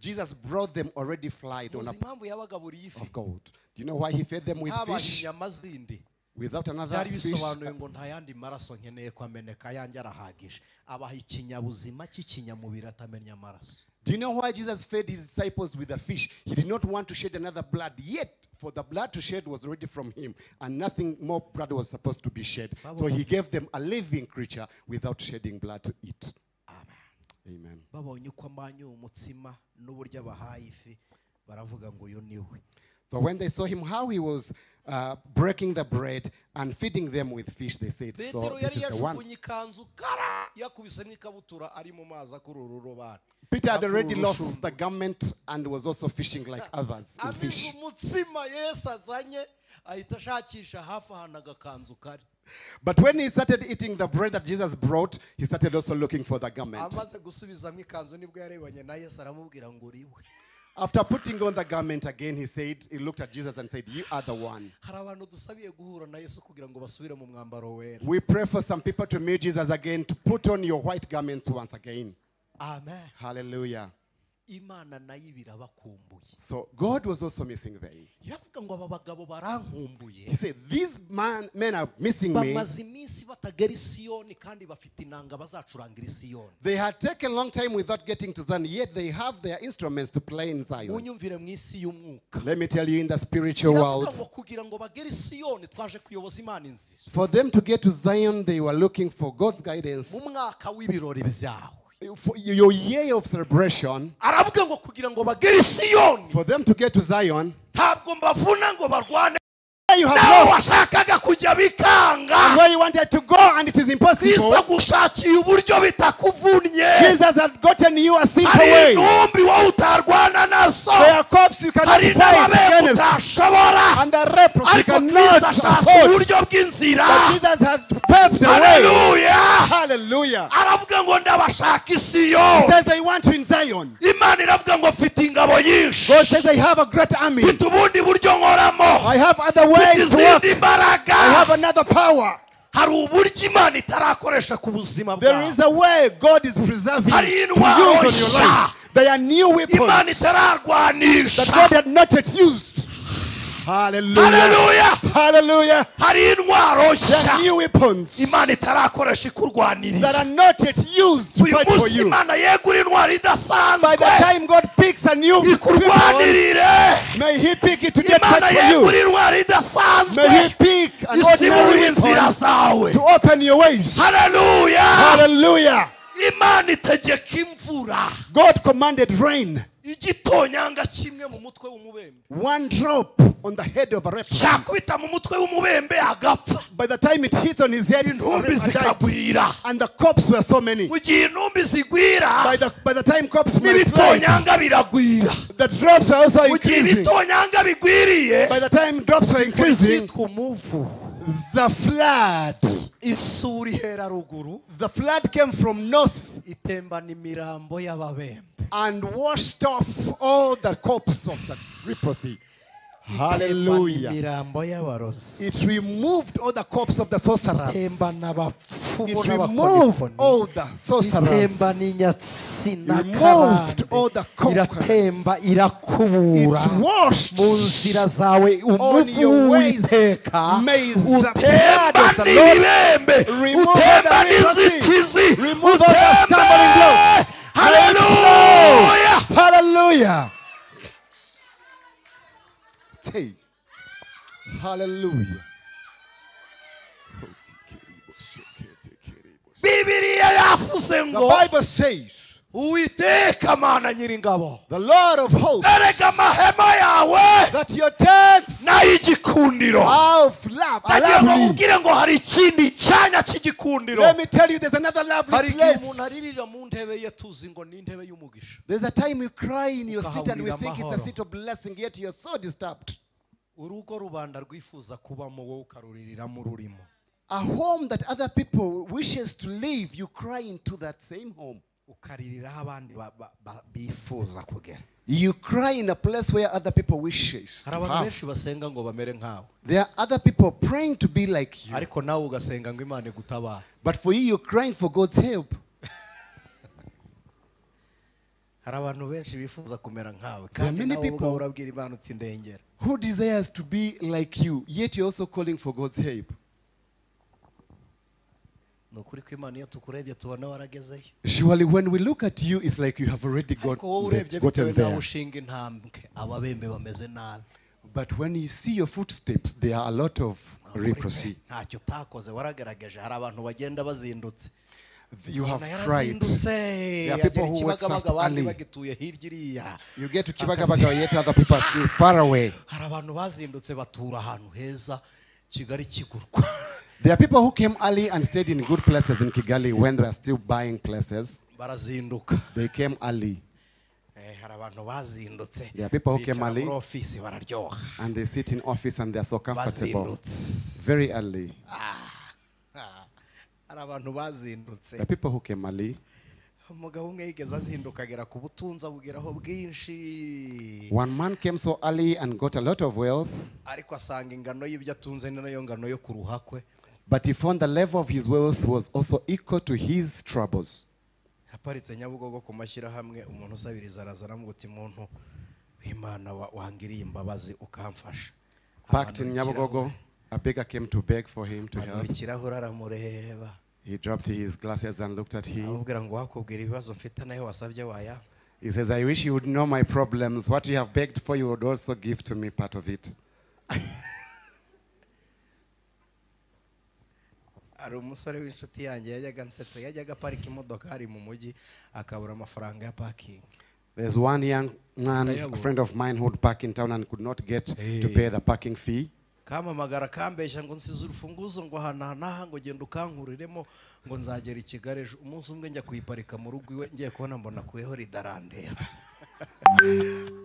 Jesus brought them already fried on Muzi a impamvu yabagaburiye ifi? of gold. Do you know why he fed them with Habaye fish? inyama zindi. Without another Byari fish. bisobanuye ngo nta yandi maraso nkeneye ko ameneka ayanjye arahagije. Abaha ikinyabuzima cy'ikinyamubiri atamenya amaraso. Do you know why Jesus fed his disciples with a fish? He did not want to shed another blood. Yet, for the blood to shed was already from him, and nothing more blood was supposed to be shed. So he gave them a living creature without shedding blood to eat. Amen. Amen. Babonye uko amanyuye umutsima n'uburyo abahaye ifi, baravuga ngo uyu ni we. So when they saw him, how he was breaking the bread and feeding them with fish, they said, so Petero this yari is the one. yajugunye ikanzu kara yakubise n'ikabutura ari mu mazi akura ururobani. Peter had Akura already lost urushundura. the garment and was also fishing like others in Amize fish. umutsima Yesu azanye ahita ashakisha hafi ahantu agakanzu kari. But when he started eating the bread that Jesus brought, he started also looking for the garment. Amaze gusubizamo ikanzu nibwo yarebanye na Yesu aramubwira ngo uri we. After putting on the garment again, he looked at Jesus and said, you are the one. Hari abantu dusabiye guhura na Yesu kugira ngo basubire mu mwambaro wera. We pray for some people to meet Jesus again, to put on your white garments once again. Amen. Hallelujah. Imana nayo ibirabakumbuye. So God was also missing them. Iravuga ngo aba bagabo barankumbuye. He said, these men are missing me. Bamaze iminsi batagera i Siyoni kandi bafite inanga bazacurangira i Siyoni. They had taken a long time without getting to Zion, yet they have their instruments to play in Zion. Unyumvire mu isi y'umwuka. Let me tell you, in the spiritual Iravuga world, ngo kugira ngo bagere i Siyoni twaje kuyoboza Imana inzira. for them to get to Zion, they were looking for God's guidance. Mu mwaka w'ibirori byawe. For your year of celebration, Aravuga ngo kugira ngo bagere i Siyoni, for them to get to Zion, ntabwo mbavuna ngo barwane. you have Nawe lost washakaga kujya bikanga. where you wanted to go, and it is impossible. Kristo agushakiye uburyo bitakuvunnye. Jesus had gotten you a simple Hari way. intumbi wowe utarwana nazo. There are corpses you cannot Hari fight n'ababembe against, utashobora. and the lepers you Ariko cannot Kristo ashatse afford. uburyo bw'inzira. But Jesus has paved the way. Hallelujah. Hallelujah. Aravuga ngo ndabashaka i He Siyoni. says they want you in Zion. Imana iravuga ngo mfite ingabo nyinshi. God says I have a great army. Mfite ubundi buryo nkoramo. I have other ways to work. Mfite izindi mbaraga. I have another power. Hari uburyo Imana itarakoresha ku buzima There bwawe. is a way God is preserving Hari to use intwaro on your nshya. life. There are new weapons Imana that itararwanisha. God had not yet used. Hallelujah. Haleluya. Hallelujah. Hari intwaro There nshya are new weapons Imana itarakoresha that ikurwanirira. are not yet used to Uyu fight for munsi you. Imana yegura intwaro By idasanzwe the time God picks a new weapon, ikurwanirire. may He pick it to get Imana fight for you. yegura intwaro idasanzwe May He pick an isibura ordinary inzira weapon zawe. to open your ways. Haleluya. Hallelujah. Imana itegeka imvura. God commanded rain. Igitonyanga kimwe mu mutwe w'umubembe. One drop on the head of a leper. Cyakubita mu mutwe w'umubembe agapfa. By the time it hits on his head, Intumbi a died. zikagwira. And the corpse were so many. Mu gihe intumbi zigwira, By the time corpse multiplied, n'ibitonyanga biragwira. the drops were also Mu gihe increasing. ibitonyanga bigwiriye, By the time drops were increasing, cyitwa umuvu the flood, isuri ihera ruguru the flood came from north itembana imirambo y'ababembe and washed off all the corpse of the leprosy. Itembana Hallelujah. imirambo y'abarozi It removed all the corpse of the sorcerers. itembana abapfumu It removed n'abakonikoni all the sorcerers. itembana inyatsi na Removed all the karande conquerors. iratemba irakubura It washed mu nzira zawe on umuvu your ways. w'Uwiteka May the blood of the utembana Lord ibibembe, remove all the utembana leprosy, inzitizi, remove all the stumbling utembe. blocks. Haleluya. Hallelujah. Hey. Hallelujah. Bibiliya yavuze The ngo Bible says, Uwiteka Mana nyiringabo, the Lord of hosts, erega amahema yawe that your tents n'ay'igikundiro. are of love, are Ndagira ngo lovely. nkubwire ngo hari ikindi cyanya cy'igikundiro. Let me tell you, there's another lovely hari igihe umuntu place. aririra mu ntebe ye tuzi ngo ni intebe y'umugisha. There's a time you cry in your seat and we Ukahahurira think it's a amahoro. seat of blessing, yet you're so disturbed. Urugo rubanda rwifuza kubamo wowe ukaruririramo ururimo. A home that other people wishes to live, you cry into that same home. Ukaririraho abandi bifuza kugera. You cry in a place where other people wishes Hari to abantu have. benshi basenga ngo bamere nkawe, There are other people praying to be like you. ariko nawe ugasenga ngo Imana igutabare. But for you, you're crying for God's help. Hari abantu benshi bifuza kumera nkawe, There are kandi many nawe ubwawe people urabwira Imana uti ndengera. who desires to be like you, yet you're also calling for God's help. Ni ukuri ko Imana iyo tukurebye tubona waragezeyo. Surely when we look at you, it's like you have already Ariko wowe urebye gotten bitewe n'aho there. ushinga intambwe, ababembe bameze nabi. But when you see your footsteps, there are a lot of Ni ukuri pe, leprosy. ntacyo utakoze waragaragaje. Hari abantu bagenda bazindutse. You have Umuntu tried. yarazindutse There are people agera who wakes up Kibagabaga abandi early. bagituye hirya iriya. You get to Kibagabaga, yet other people are still far away. Hari abantu bazindutse batura ahantu heza Kigali kigurwa. There are people who came early and stayed in good places in Kigali when they were still buying places. Barazinduka. They came early Hari abantu bazindutse There are people who came bicara early. muri ofisi bararyoha. and they sit in office and they are so comfortable. Bazindutse. Very early. Hari abantu bazindutse. There are people who came early. Umugabo umwe yigeze azinduka agera ku butunzi abugeraho bwinshi. One man came so early and got a lot of wealth, Ariko asanga ingano y'ibyo atunze ni nayo ngano yo kuruha kwe. but he found the level of his wealth was also equal to his troubles. Aparitse Nyabugogo ku mashyirahamwe, umuntu usabiriza araza aramubwira uti muntu w'Imana wangiriye imbabazi ukamfasha. Parked in Nyabugogo, a beggar came to beg for him to help. Amanura ikirahure aramureba. He dropped his glasses and looked at him. Amubwira ngo wakubwira ibibazo mfite nayo wasabye waya. He says, I wish you would know my problems. What you have begged for, you would also give to me part of it. Hari umusore w'inshuti yanjye yajyaga ansetsa, yajyaga aparika imodoka hari mu mujyi akabura amafaranga ya parking. There's one young man, a friend of mine, who would park in town and could not get to pay the parking fee. Kampamagara kambeshya ngo nsize urufunguzo ngo aha n'aha n'aha ngo genda ukankuriremo ngo nzagera i Kigali ejo. Umunsi umwe njya kuyiparika mu rugo iwe, ngiye kubona mbona akuyeho ridarandeba.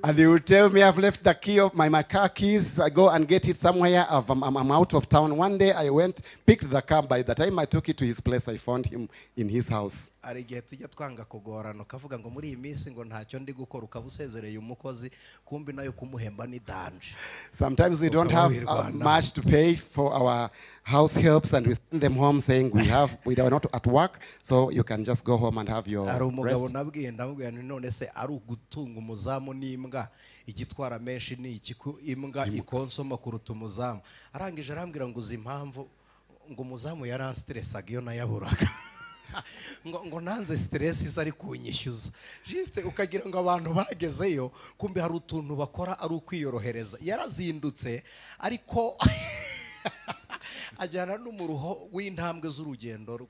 And he would tell me, I've left the key of my car keys. I go and get it somewhere. I'm out of town. One day I went, picked the car. By the time I took it to his place, I found him in his house. Hari igihe tujya twanga kugorana ukavuga ngo muri iyi minsi ngo ntacyo ndi gukora, ukaba usezereye umukozi kumbi nayo kumuhemba ni danger. Sometimes we don't Ukaba have wirwana. much to pay for our house helps, and we send them home saying we are not at work, so you can just go home and have your Hari umugabo rest. nabwiye, ndamubwira nti none se ari ugutunga Gutunga umuzamu n'imbwa, igitwara menshi ni iki? Ko imbwa ikonsoma kuruta umuzamu. Arangije arambwira ngo uzi impamvu, ngo umuzamu yaranstressaga iyo nayaburaga, ngo nanze stress iza ari kunyishyuza. Juste ukagira ngo abantu bagezeyo, kumbe hari utuntu bakora ari ukwiyorohereza. Yarazindutse ariko ajyana n'umuruho w'intambwe z'urugendo rwe.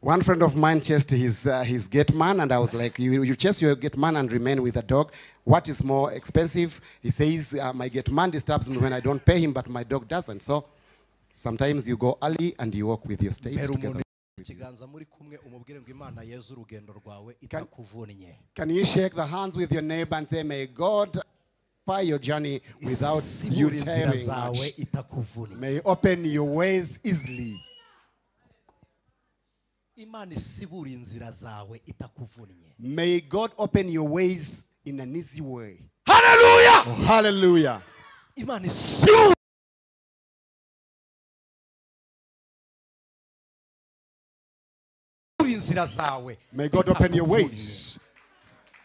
One friend of mine chased his gate man, and I was like, you chase your gate man and remain with the dog. What is more expensive? He says, my gate man disturbs me when I don't pay him, but my dog doesn't. So sometimes you go early and you walk with your steps Mpera together. umuntu ikiganza muri kumwe, umubwire ngo Imana yeze urugendo rwawe itakuvunnye. Can you shake the hands with your neighbor and say, may God fire your journey without you Isibure inzira tearing zawe much. itakuvunnye. May open your ways easily. Imana isibure inzira zawe itakuvunnye. May God open your ways in an easy way. Hallelujah! Oh, hallelujah. Imana isibure inzira zawe. May God open your itakuvunnye. ways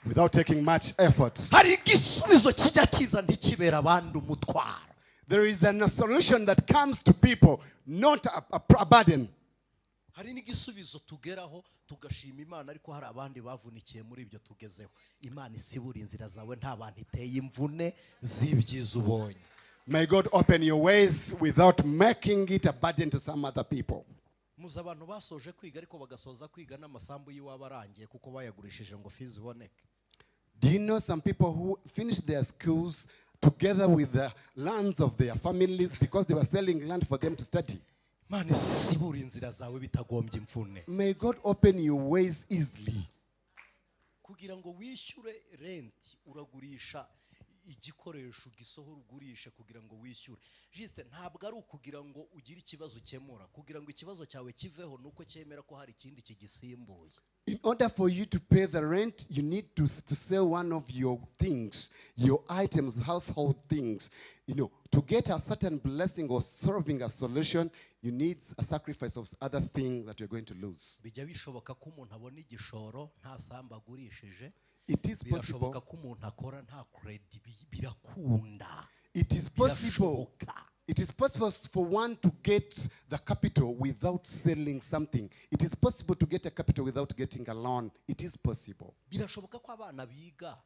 without taking much effort. Hari igisubizo kijya kiza ntikibera abandi umutwaro. There is a solution that comes to people, not a burden. Hari n'igisubizo tugeraho tugashima Imana, ariko hari abandi bavunikiye muri ibyo tugezeho. Imana isibura inzira zawe nta bantu iteye imvune z'ibyiza ubonye. May God open your ways without making it a burden to some other people. Muzi abantu basoje kwiga ariko bagasoza kwiga n'amasambu y'iwabo arangiye kuko bayagurishije ngo fees iboneke. Do you know some people who finished their schools together with the lands of their families because they were selling land for them to study? Imana isibura inzira zawe bitagombye imvune. May God open your ways easily. Kugira ngo wishyure rent uragurisha igikoresho, ugisohora ugurishe kugira ngo wishyure. Juste ntabwo ari ukugira ngo ugire ikibazo ukemura, kugira ngo ikibazo cyawe kiveho nuko cyemera ko hari ikindi kigisimbuye. In order for you to pay the rent, you need to sell one of your things, your items, household things. To get a certain blessing or solving a solution, you need a sacrifice of other thing that you're going to lose. Bijya bishoboka ko umuntu abona igishoro nta sambu agurishije. It is possible. Birashoboka ko umuntu akora nta credit, birakunda. It is possible. Birashoboka. It is possible for one to get the capital without selling something. It is possible to get a capital without getting a loan. It is possible. Birashoboka ko abana biga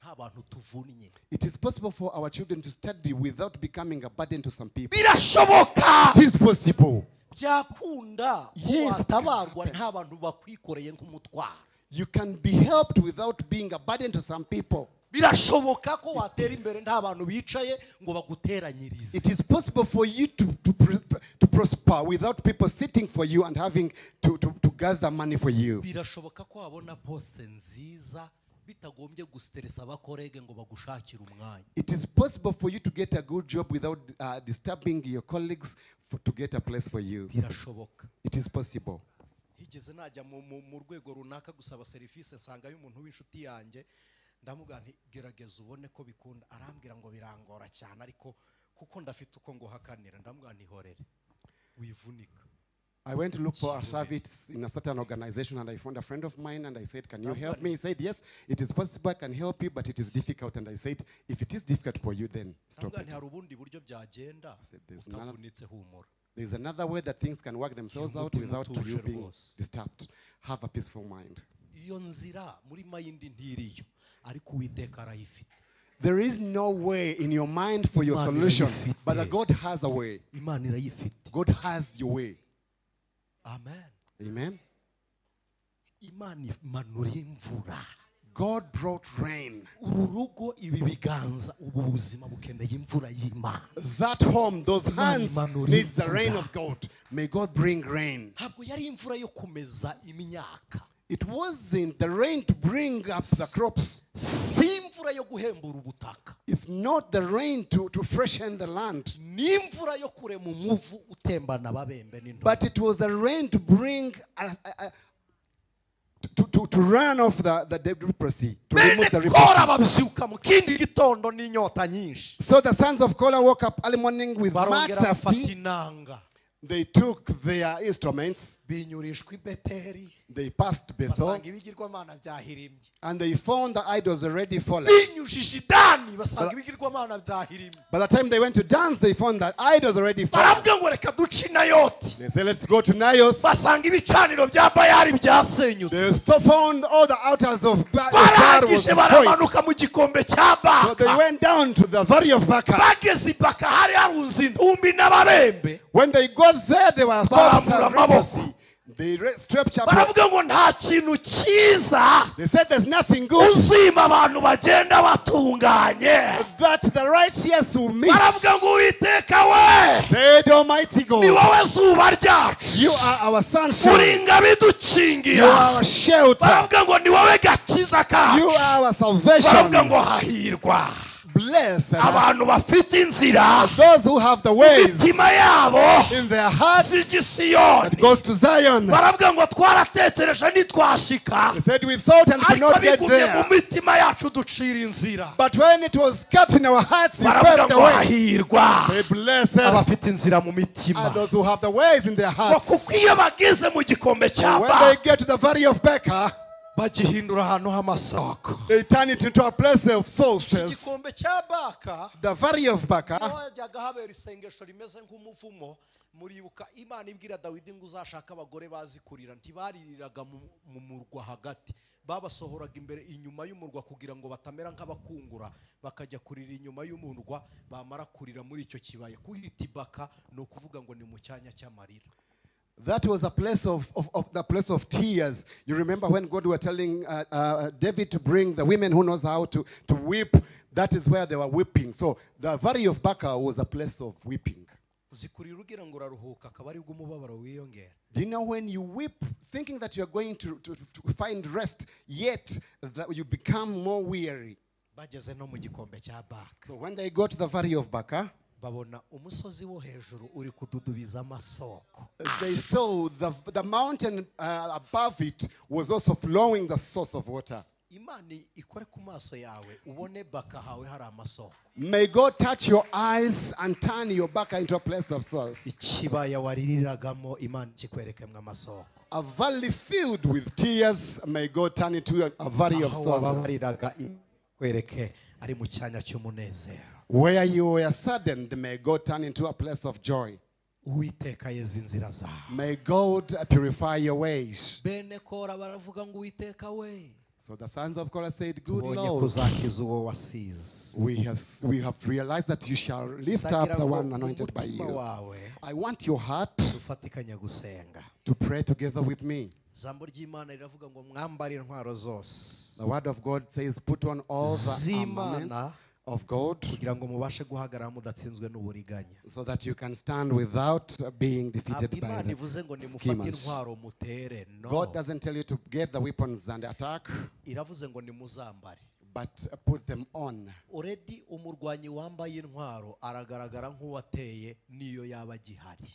nta bantu tuvunnye. It is possible for our children to study without becoming a burden to some people. Birashoboka. It is possible. Byakunda ko Yes, it can watabarwa happen. nta bantu bakwikoreye nk'umutwaro. You can be helped without being a burden to some people. Birashoboka ko watera imbere nta bantu bicaye ngo baguteranyirize. It is possible for you to prosper without people sitting for you and having to gather money for you. Birashoboka ko wabona poste nziza bitagombye gustressa abakorege ngo bagushakire umwanya. It is possible for you to get a good job without disturbing your colleagues to get a place for you. Birashoboka. It is possible. Higeze najya mu rwego runaka gusaba service, nsanga y'umuntu w'inshuti yanjye, ndamubwira nti gerageza ubone ko bikunda. Arambwira ngo birangora cyane, ariko kuko ndafite uko nguhakanira, ndamubwira nti horere wivunika. I went to look for a service in a certain organization, and I found a friend of mine, and I said, can you help me? He said, yes, it is possible, I can help you, but it is difficult. And I said, if it is difficult for you, then stop Ndamubwira it. nti hari ubundi buryo byagenda said, there's none. utavunitse, humura. There's another way that things can work themselves out Umutima without utuje you being rwose. disturbed. Have a peaceful mind. Iyo nzira muri mayindi ntiriyo, ariko Uwiteka arayifite. There is no way in your mind for your Imana solution, irayifite. but God has a way. Imana irayifite. God has your way. Amen. Amen. Imana imanura imvura. God brought rain. Uru rugo, ibi biganza, ubu buzima bukeneye imvura y'Imana. That home, those Imana hands imanura needs the imvura. rain of God. May God bring rain. Ntabwo yari imvura yo kumeza imyaka. It wasn't the rain to bring up the crops. Si imvura yo guhembura ubutaka. It's not the rain to freshen the land. Ni imvura yo kurema umuvu utembana ababembe n'indobo. But it was a rain to bring to run off the leprosy, to remove the Bene Kora leprosy. babyuka mu kindi gitondo n'inyota nyinshi. So the sons of Korah woke up early morning with much Barongera bafata thirsty. inanga. They took their instruments. Binyurishwa i Beteli. They passed Bethel. Basanga ibigirwamana byahirimye. And they found the idols already fallen. Binyujije i Dani basanga ibigirwamana byahirimye. By the time they went to dance, they found that idols already fallen. Baravuga ngo reka duce i Nayoti. They said, let's go to Nayoth. Basanga ibicaniro bya Bayali byasenyutse. They found all the altars of Baal was Barangije destroyed. baramanuka mu gikombe cya So they Baka. went down to the valley of Baca. Bageze i Baka hari harunze intumbi n'ababembe. When they got there, they were corpses Barambura and amaboko. leprosy. They stretched up. Baravuga ngo nta kintu cyiza They said there's nothing good uzima abantu bagenda batunganye. that the righteous will miss. Baravuga ngo Uwiteka we, Said Almighty God, ni wowe zuba ryacu, you are our sunshine. uri ingabo You idukingira. are our shelter. Baravuga ngo ni wowe gakiza You kacu. are our salvation. Baravuga ngo hahirwa Blessed are abantu bafite inzira those who have the ways imitima yabo in their hearts zijya i Siyoni. that goes to Zion. Baravuga ngo twaratekereje ntitwashika, They said we thought and could ariko not get bigumye mu there. mitima yacu ducira inzira. But when it was kept in our hearts, we Baravuga paved the ngo way. hahirwa They blessed abafite inzira mu are mitima, those who have the ways in their ngo hearts. kuko iyo bageze mu gikombe cya When Baka they get to the valley of Baca, bagihindura ahantu h'amasoko. they turn it into a place of sources. Igikombe cya Baka The valley of Baca, niho hajyaga habera isengesho rimeze nk'umuvumo. Muribuka Imana ibwira Dawidi ngo uzashake abagore bazi kurira, ntibaririraga mu murwa hagati, babasohoraga imbere inyuma y'umurwa kugira ngo batamera nk'abakungura, bakajya kurira inyuma y'umurwa, bamara kurira muri icyo kibaya. Kuhita Baka ni ukuvuga ngo ni mu cyanya cy'amarira. That was a place of the place of tears. You remember when God was telling David to bring the women who knows how to weep. That is where they were weeping. So the valley of Baca was a place of weeping. Uzikurira ugira ngo uraruhuka akaba aribwo umubabaro wiyongera. Do you know when you weep thinking that you are going to find rest, yet that you become more weary? Bageze no mu gikombe cya Baka, So when they go to the valley of Baca, babona umusozi wo hejuru uri kududubiza amasoko. They saw the mountain above it was also flowing the source of water. Imana ikore ku maso yawe ubone Baka hawe hari amasoko. May God touch your eyes and turn your Baca into a place of source. Ikibaya waririragamo Imana kikwerekemwe amasoko. A valley filled with tears, may God turn into a valley of Aho sources. wababariraga ikwereke ari mu cyanya cy'umunezero. Where you were saddened, may God turn into a place of joy. Uwiteka yeza inzira zawe. May God purify your ways. Bene Kora baravuga ngo Uwiteka we, So the sons of Korah said, Good tubonye Lord, kuzakiza uwo wasize. we have realized that you shall lift up Ndagira the ngo one anointed by umutima you. wawe I want your heart dufatikanye gusenga. to pray together with me. Ijambo ry'Imana riravuga ngo mwambare intwaro zose The word of God says, put on all the z'Imana armaments of God kugira ngo mubashe guhagarara mudatsinzwe n'uburiganya. so that you can stand without being defeated Ntabwo by Imana the ivuze ngo nimufate schemers. intwaro mutere. No. God doesn't tell you to get the weapons and attack, Iravuze ngo nimuzambare. but put them on. Already umurwanyi wambaye intwaro aragaragara nk'uwateye niyo yaba agihari.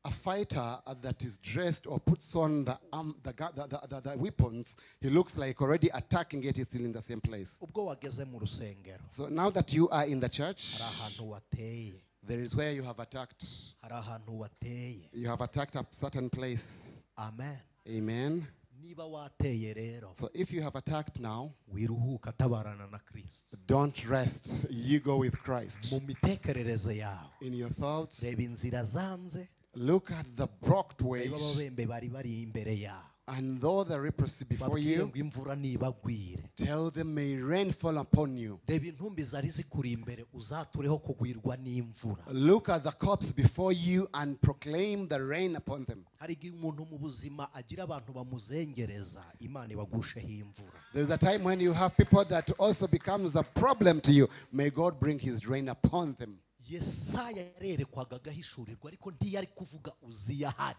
A fighter that is dressed or puts on the weapons, he looks like already attacking it, he's still in the same place. Ubwo wageze mu rusengero, So now that you are in the church, hari ahantu wateye. there is where you have attacked. Hari ahantu wateye. You have attacked a certain place. Amen. Amen. Niba wateye rero, So if you have attacked now, wiruhuka tabarana na Kristo. don't rest. You go with Christ. Mu mitekerereze yawe, In your thoughts, reba inzira zanze, look at the blocked ways, reba ababembe bari bari imbere yawe. and though the leprosy before Babwire you, ngo imvura nibagwire. tell them may rain fall upon you. Reba intumbi zari zikuri imbere uzatureho kugwirwa n'imvura. Look at the corpse before you and proclaim the rain upon them. Hari igihe umuntu mu buzima agira abantu bamuzengereza, Imana ibagusheho imvura. There's a time when you have people that also becomes a problem to you. May God bring his rain upon them. Yesaya yarerekwaga agahishurirwa, ariko ntiyari kuvuga Uziya ahari.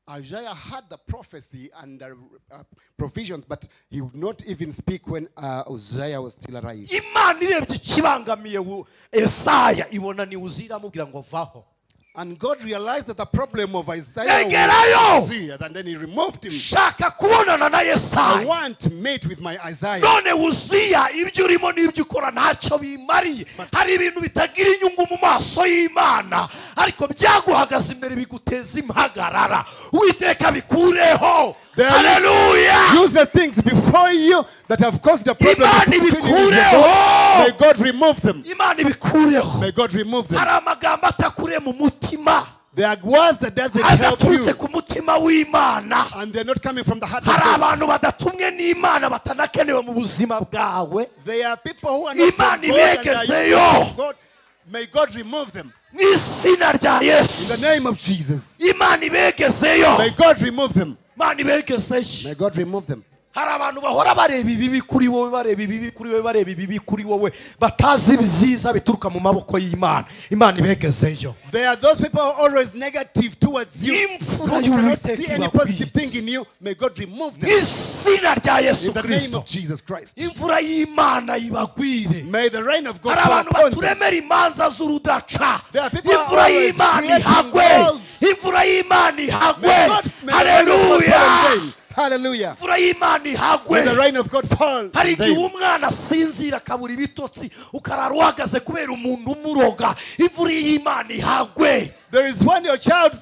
Isaiah had the prophecy and the provisions, but he would not even speak when Uzziah was still alive. Imana irebye ikibangamiye Esaya ibona ni Uziya iramubwira ngo vaho. And God realized that the problem of Isaiah Egerayo. was serious, and then he removed him. Shaka kubonana na I Yesaya. want to mate with my Isaiah. None Uziya ibyo urimo n'ibyo ukora ntacyo bimariye. Hari ibintu bitagira inyungu mu maso y'Imana, ariko byaguhagaze imbere biguteza impagarara. Uwiteka bikureho. There Hallelujah. Use the things before you that have caused the problem. Imana between you and your ibikureho. God. May God remove them. Imana ibikureho. May God remove them. Hari amagambo atakure mu mutima, There are words that doesn't help you, adaturutse ku mutima w'Imana. and they're not coming from the heart of Hari God. abantu badatumwe n'Imana batanakenewe mu buzima bwawe. There are people who are not from Imana God and are ibegezeyo. used of God. May God remove them. Mu izina rya In Yesu. the name of Jesus. Imana ibegezeyo. May God remove them. Imana ibegezeyo. May God remove them. Hari abantu bahora bareba ibibi kuri wowe, bareba ibibi kuri wowe, bareba ibibi kuri wowe, batazi ibyiza bituruka mu maboko y'Imana. Imana ibegezeyo. There are those people who are always negative towards you. Imfura Who cannot y'Uwiteka see any positive ibagwiriye. thing in you. May God remove them. Mu izina rya Yesu In the name Kristo. of Jesus Christ. Imvura y'Imana ibagwire. May the rain of God Hari fall abantu upon them. baturemera imanza z'urudaca. There are people who are Imvura always y'Imana creating ihagwe. walls. Imvura y'Imana ihagwe. May God, may the rain of God fall Haleluya. on them. Hallelujah. Imvura y'Imana ihagwe. May the rain of God fall Hari on igihe them. umwana asinzira akabura ibitotsi, ukarara uhagaze kubera umuntu umuroga. Imvura y'Imana ihagwe. There is when your child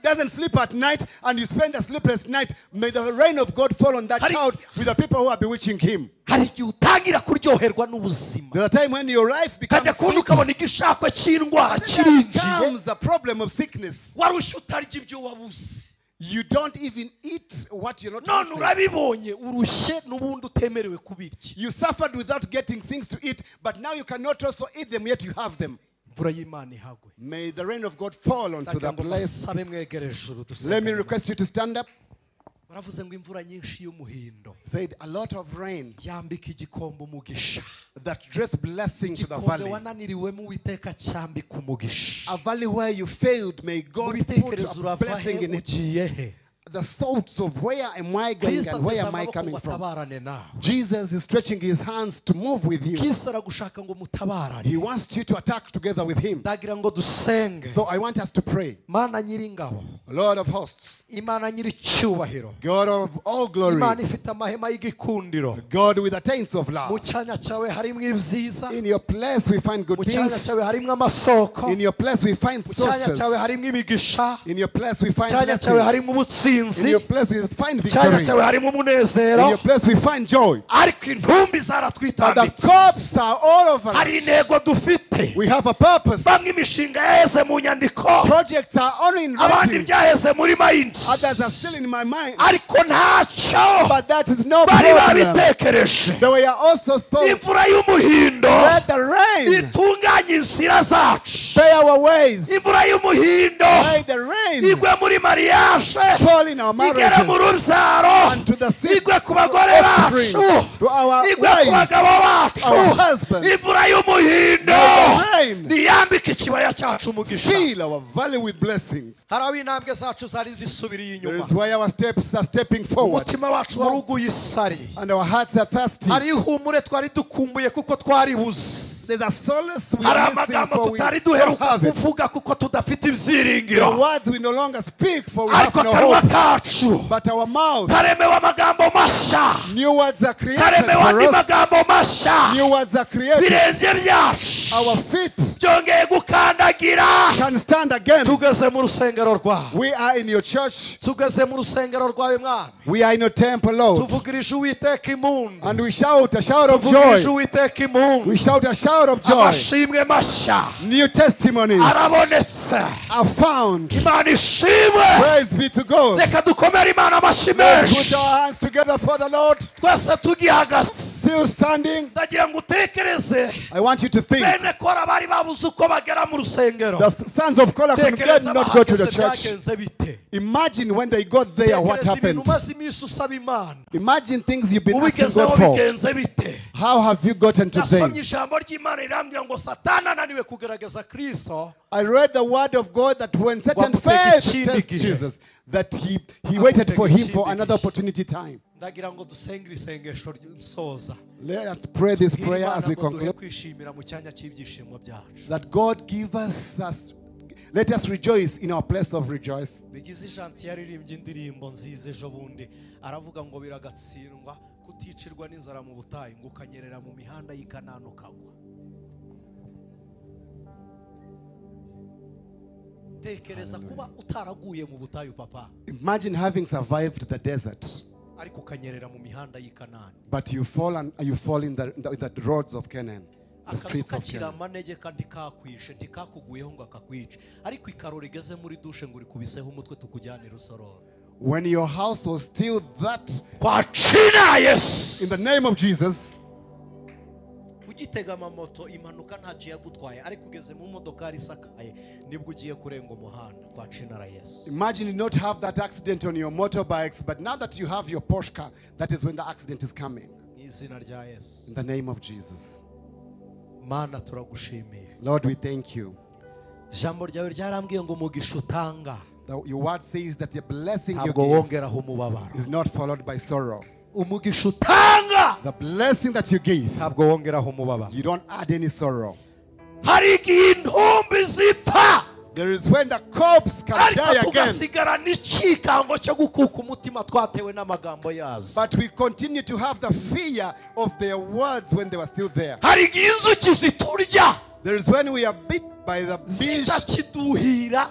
doesn't sleep at night and you spend a sleepless night. May the rain of God fall on that child with the people who are bewitching him. Hari igihe utangira kuryoherwa n'ubuzima, There's a time when your life becomes ukajya kubona sweet. ukabona igishakwe cy'indwara Then kirinjiye. comes the problem of sickness. Warushye utarya ibyo wabuze. You don't even eat what you're not None missing. urabibonye urushye n'ubundi utemerewe kubirya. You suffered without getting things to eat, but now you cannot also eat them, yet you have them. Imvura y'Imana ihagwe. May the rain of God fall onto Ndagira the ngo place. mbasabe mwegere ijuru Let me dusengane. request you to stand up. Baravuze ngo imvura nyinshi y'umuhindo Said a lot of rain yambika igikombe umugisha. that dress blessing to the Igikombe valley. wananiriwemo Uwiteka cyambika umugisha. A valley where you failed, may Mu God put bitekerezo a urava blessing he in it. ugiye he? The thoughts of where am I going Kristo and where ateze am I amaboko coming ngo from? atabarane nawe. Jesus is stretching his hands to move with you. Kristo aragushaka ngo mutabarane. He wants you to attack together with him. Ndagira ngo dusenge. So I want us to pray. Mana nyiringabo, Lord of hosts, Imana nyiricyubahiro, God of all glory, Imana ifite amahema y'igikundiro, God with the tents of mu love. cyanya cyawe harimo ibyiza, In your place we find good mu cyanya things. cyawe harimo amasoko, In your place we find mu cyanya sources. cyawe harimo imigisha, In your place we mu find cyanya cyawe blessings. harimo ubutsinzi, In your place we find mu cyanya victory. cyawe harimo umunezero. In your place we find joy. Ariko intumbi But the zaratwitambitse. corpse are all over Hari us. intego dufite. We have a purpose. Bamwe imishinga yaheze mu nyandiko, Projects are only in abandi writing. byaheze muri mind, Others are still in my mind. ariko ntacyo But that is no bari problem. babitekereje. They were also thought, Imvura y'umuhindo let the rain itunganye inzira zacu. pay our ways. Imvura y'umuhindo May the rain igwe muri mariage, fall in our igere mu marriages rubyaro, and to the sick igwe ku bagore offspring, bacu, to our igwe ku wives, bagabo bacu. our husbands. Imvura y'umuhindo May the rain niyambike ikibaya cyacu umugisha. fill our valley with blessings. Hari aho intambwe zacu zari zisubiriye There inyuma, is where our steps are stepping forward umutima wacu wari uguye isari, and our hearts are thirsty. hari ihumure twari dukumbuye kuko twaribuze, There's a solace we hari are missing amagambo for we tutari don't duheruka have it. kuvuga kuko tudafite The ibyiringiro, words we no longer speak for we have ariko no akanwa hope. kacu But our mouth, karemewe amagambo mashya, new words are created karemewe for andi us. magambo mashya. New words are created. Ibirenge byacu Our feet byongeye gukandagira. can stand again. Tugeze mu rusengero rwawe, We are in your church. tugeze mu rusengero rwawe mwami, We are in your temple, Lord. tuvugirije Uwiteka impundu, And we shout a shout of tuvugirije joy. Uwiteka impundu. We shout a shout of joy. Amashimwe mashya New testimonies arabonetse. are found. Imana ishimwe. Praise be to God. Reka dukomere Imana amashyi Let's menshi. put our hands together for the Lord. Twese tugihagaze, Still standing. ndagira ngo utekereze I want you to think. bene Kora bari babuze uko bagera mu rusengero. The sons of Korah could Tekereza not go to the bahageze church. byagenze bite. Imagine when they got there, what Tekereza ibintu happened. umaze iminsi usaba Imana, Imagine things you've been asking ubigezeho God for. bigenze bite. How have you gotten to Nasomye them? ijambo ry'Imana rirambwira ngo Satani ananiwe kugerageza Kristo, I read the word of God that when Satan Wamutega failed to ikindi test gihe. Jesus, that he waited for him for ikindi another gihe. opportunity time. Ndagira ngo dusenge iri sengesho nsoza. Let us pray this Bwira prayer Imana as we ngo duhe conclude. kwishimira mu cyanya cy'ibyishimo byacu. That God give us Let us rejoice in our place of rejoice. Bigize Gentil yaririmbye indirimbo nziza ejo bundi, aravuga ngo biragatsindwa kuticirwa n'inzara mu butayu, ngo ukanyerera mu mihanda y'i Kanani ukagwa. Tekereza kuba utaraguye mu butayu, papa. Imagine having survived the desert. Ariko ukanyerera mu mihanda y'i Kanani. But you fall and you fall in the roads of Canaan. The streets of Akazu Canaan. Amanegeka ntikakwishe, ntikakuguyeho ngo akakwice, ariko ikaro rigeze muri dushe ngo urikubiseho umutwe tukujyane Rusororo. When your house was still that, Kwa jina Yesu. In the name of Jesus. Ugitega amamoto impanuka ntacyo yagutwaye, ariko ugeze mu modokari isakaye nibwo ugiye kurenga umuhanda kwa jina la Yesu. Imagine you not have that accident on your motorbikes, but now that you have your Porsche car, that is when the accident is coming. Mu izina rya Yesu. In the name of Jesus. Mana turagushimiye. Lord, we thank you. Ijambo ryawe ryarambwiye ngo umugisha utanga Your word says that the blessing you ntabwo give wongeraho umubabaro. is not followed by sorrow. Umugisha utanga The blessing that you give, ntabwo wongeraho umubabaro. you don't add any sorrow. Hari igihe intumbi zipfa, There is when the corpse can ariko die again, tugasigara n'ikikango cyo gukuka umutima twatewe n'amagambo yazo. but we continue to have the fear of their words when they were still there. Hari igihe inzuki ziturya, There is when we are bit by the bees, zitakiduhira,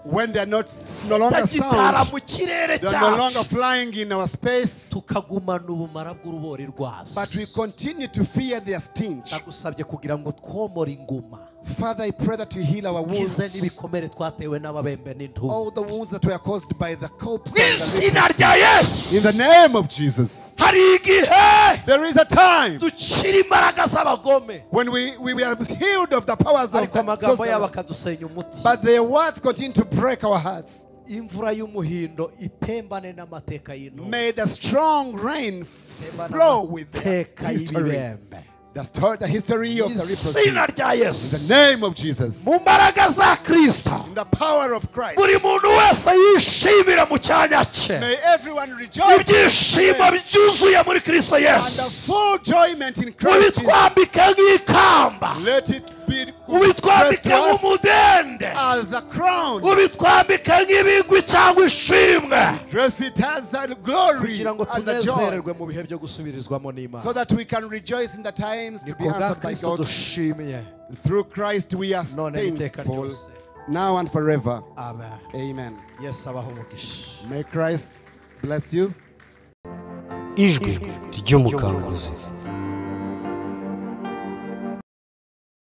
when they are not no longer zitagitara sound, mu kirere they are no longer cyacu, flying in our space, tukagumana ubumara bw'urubori rwazo. but we continue to fear their stench. Ndagusabye kugira ngo twomore inguma, Father, I pray that you heal our wounds, ukize n'ibikomere twatewe n'ababembe n'intumbi. all the wounds that were caused by the corpse. Mu izina rya Yesu. In the name of Jesus. Hari igihe There is a time dukira imbaraga z'abagome, when we are healed of the powers of ariko the amagambo yabo sorcerers, akadusenya umutima. but their words continue to break our hearts. Imvura y'umuhindo itembane n'amateka y'intumbi. May the strong rain Itembane flow with their amateka history. y'ibibembe. The history of the leprosy. Izina rya In the Yesu. name of Jesus. Mu mbaraga za Kristo. In the power of Christ. Buri muntu wese yishimira mu cyanya cye. May everyone rejoice. Ibyishimo byuzuye muri Kristo And the Yesu. full enjoyment in Christ Jesus. Ubitwambike nk'ikamba. Let it be Ubitwambike pressed to us nk'umudende. as the crown. Ubitwambike nk'ibigwi cyangwa ishimwe. Dress it as the glory Kugira ngo and the joy. tunezererwe mu bihe byo gusubirizwamo n'Imana. So that we can rejoice in the times Ni to be ku bwa answered by Kristo God. dushimiye. Through Christ we are None n'iteka thankful ryose. now and forever. Amen. Amen. Yesu abahe umugisha. May Christ bless you. Ijwi ry'umukanguzi.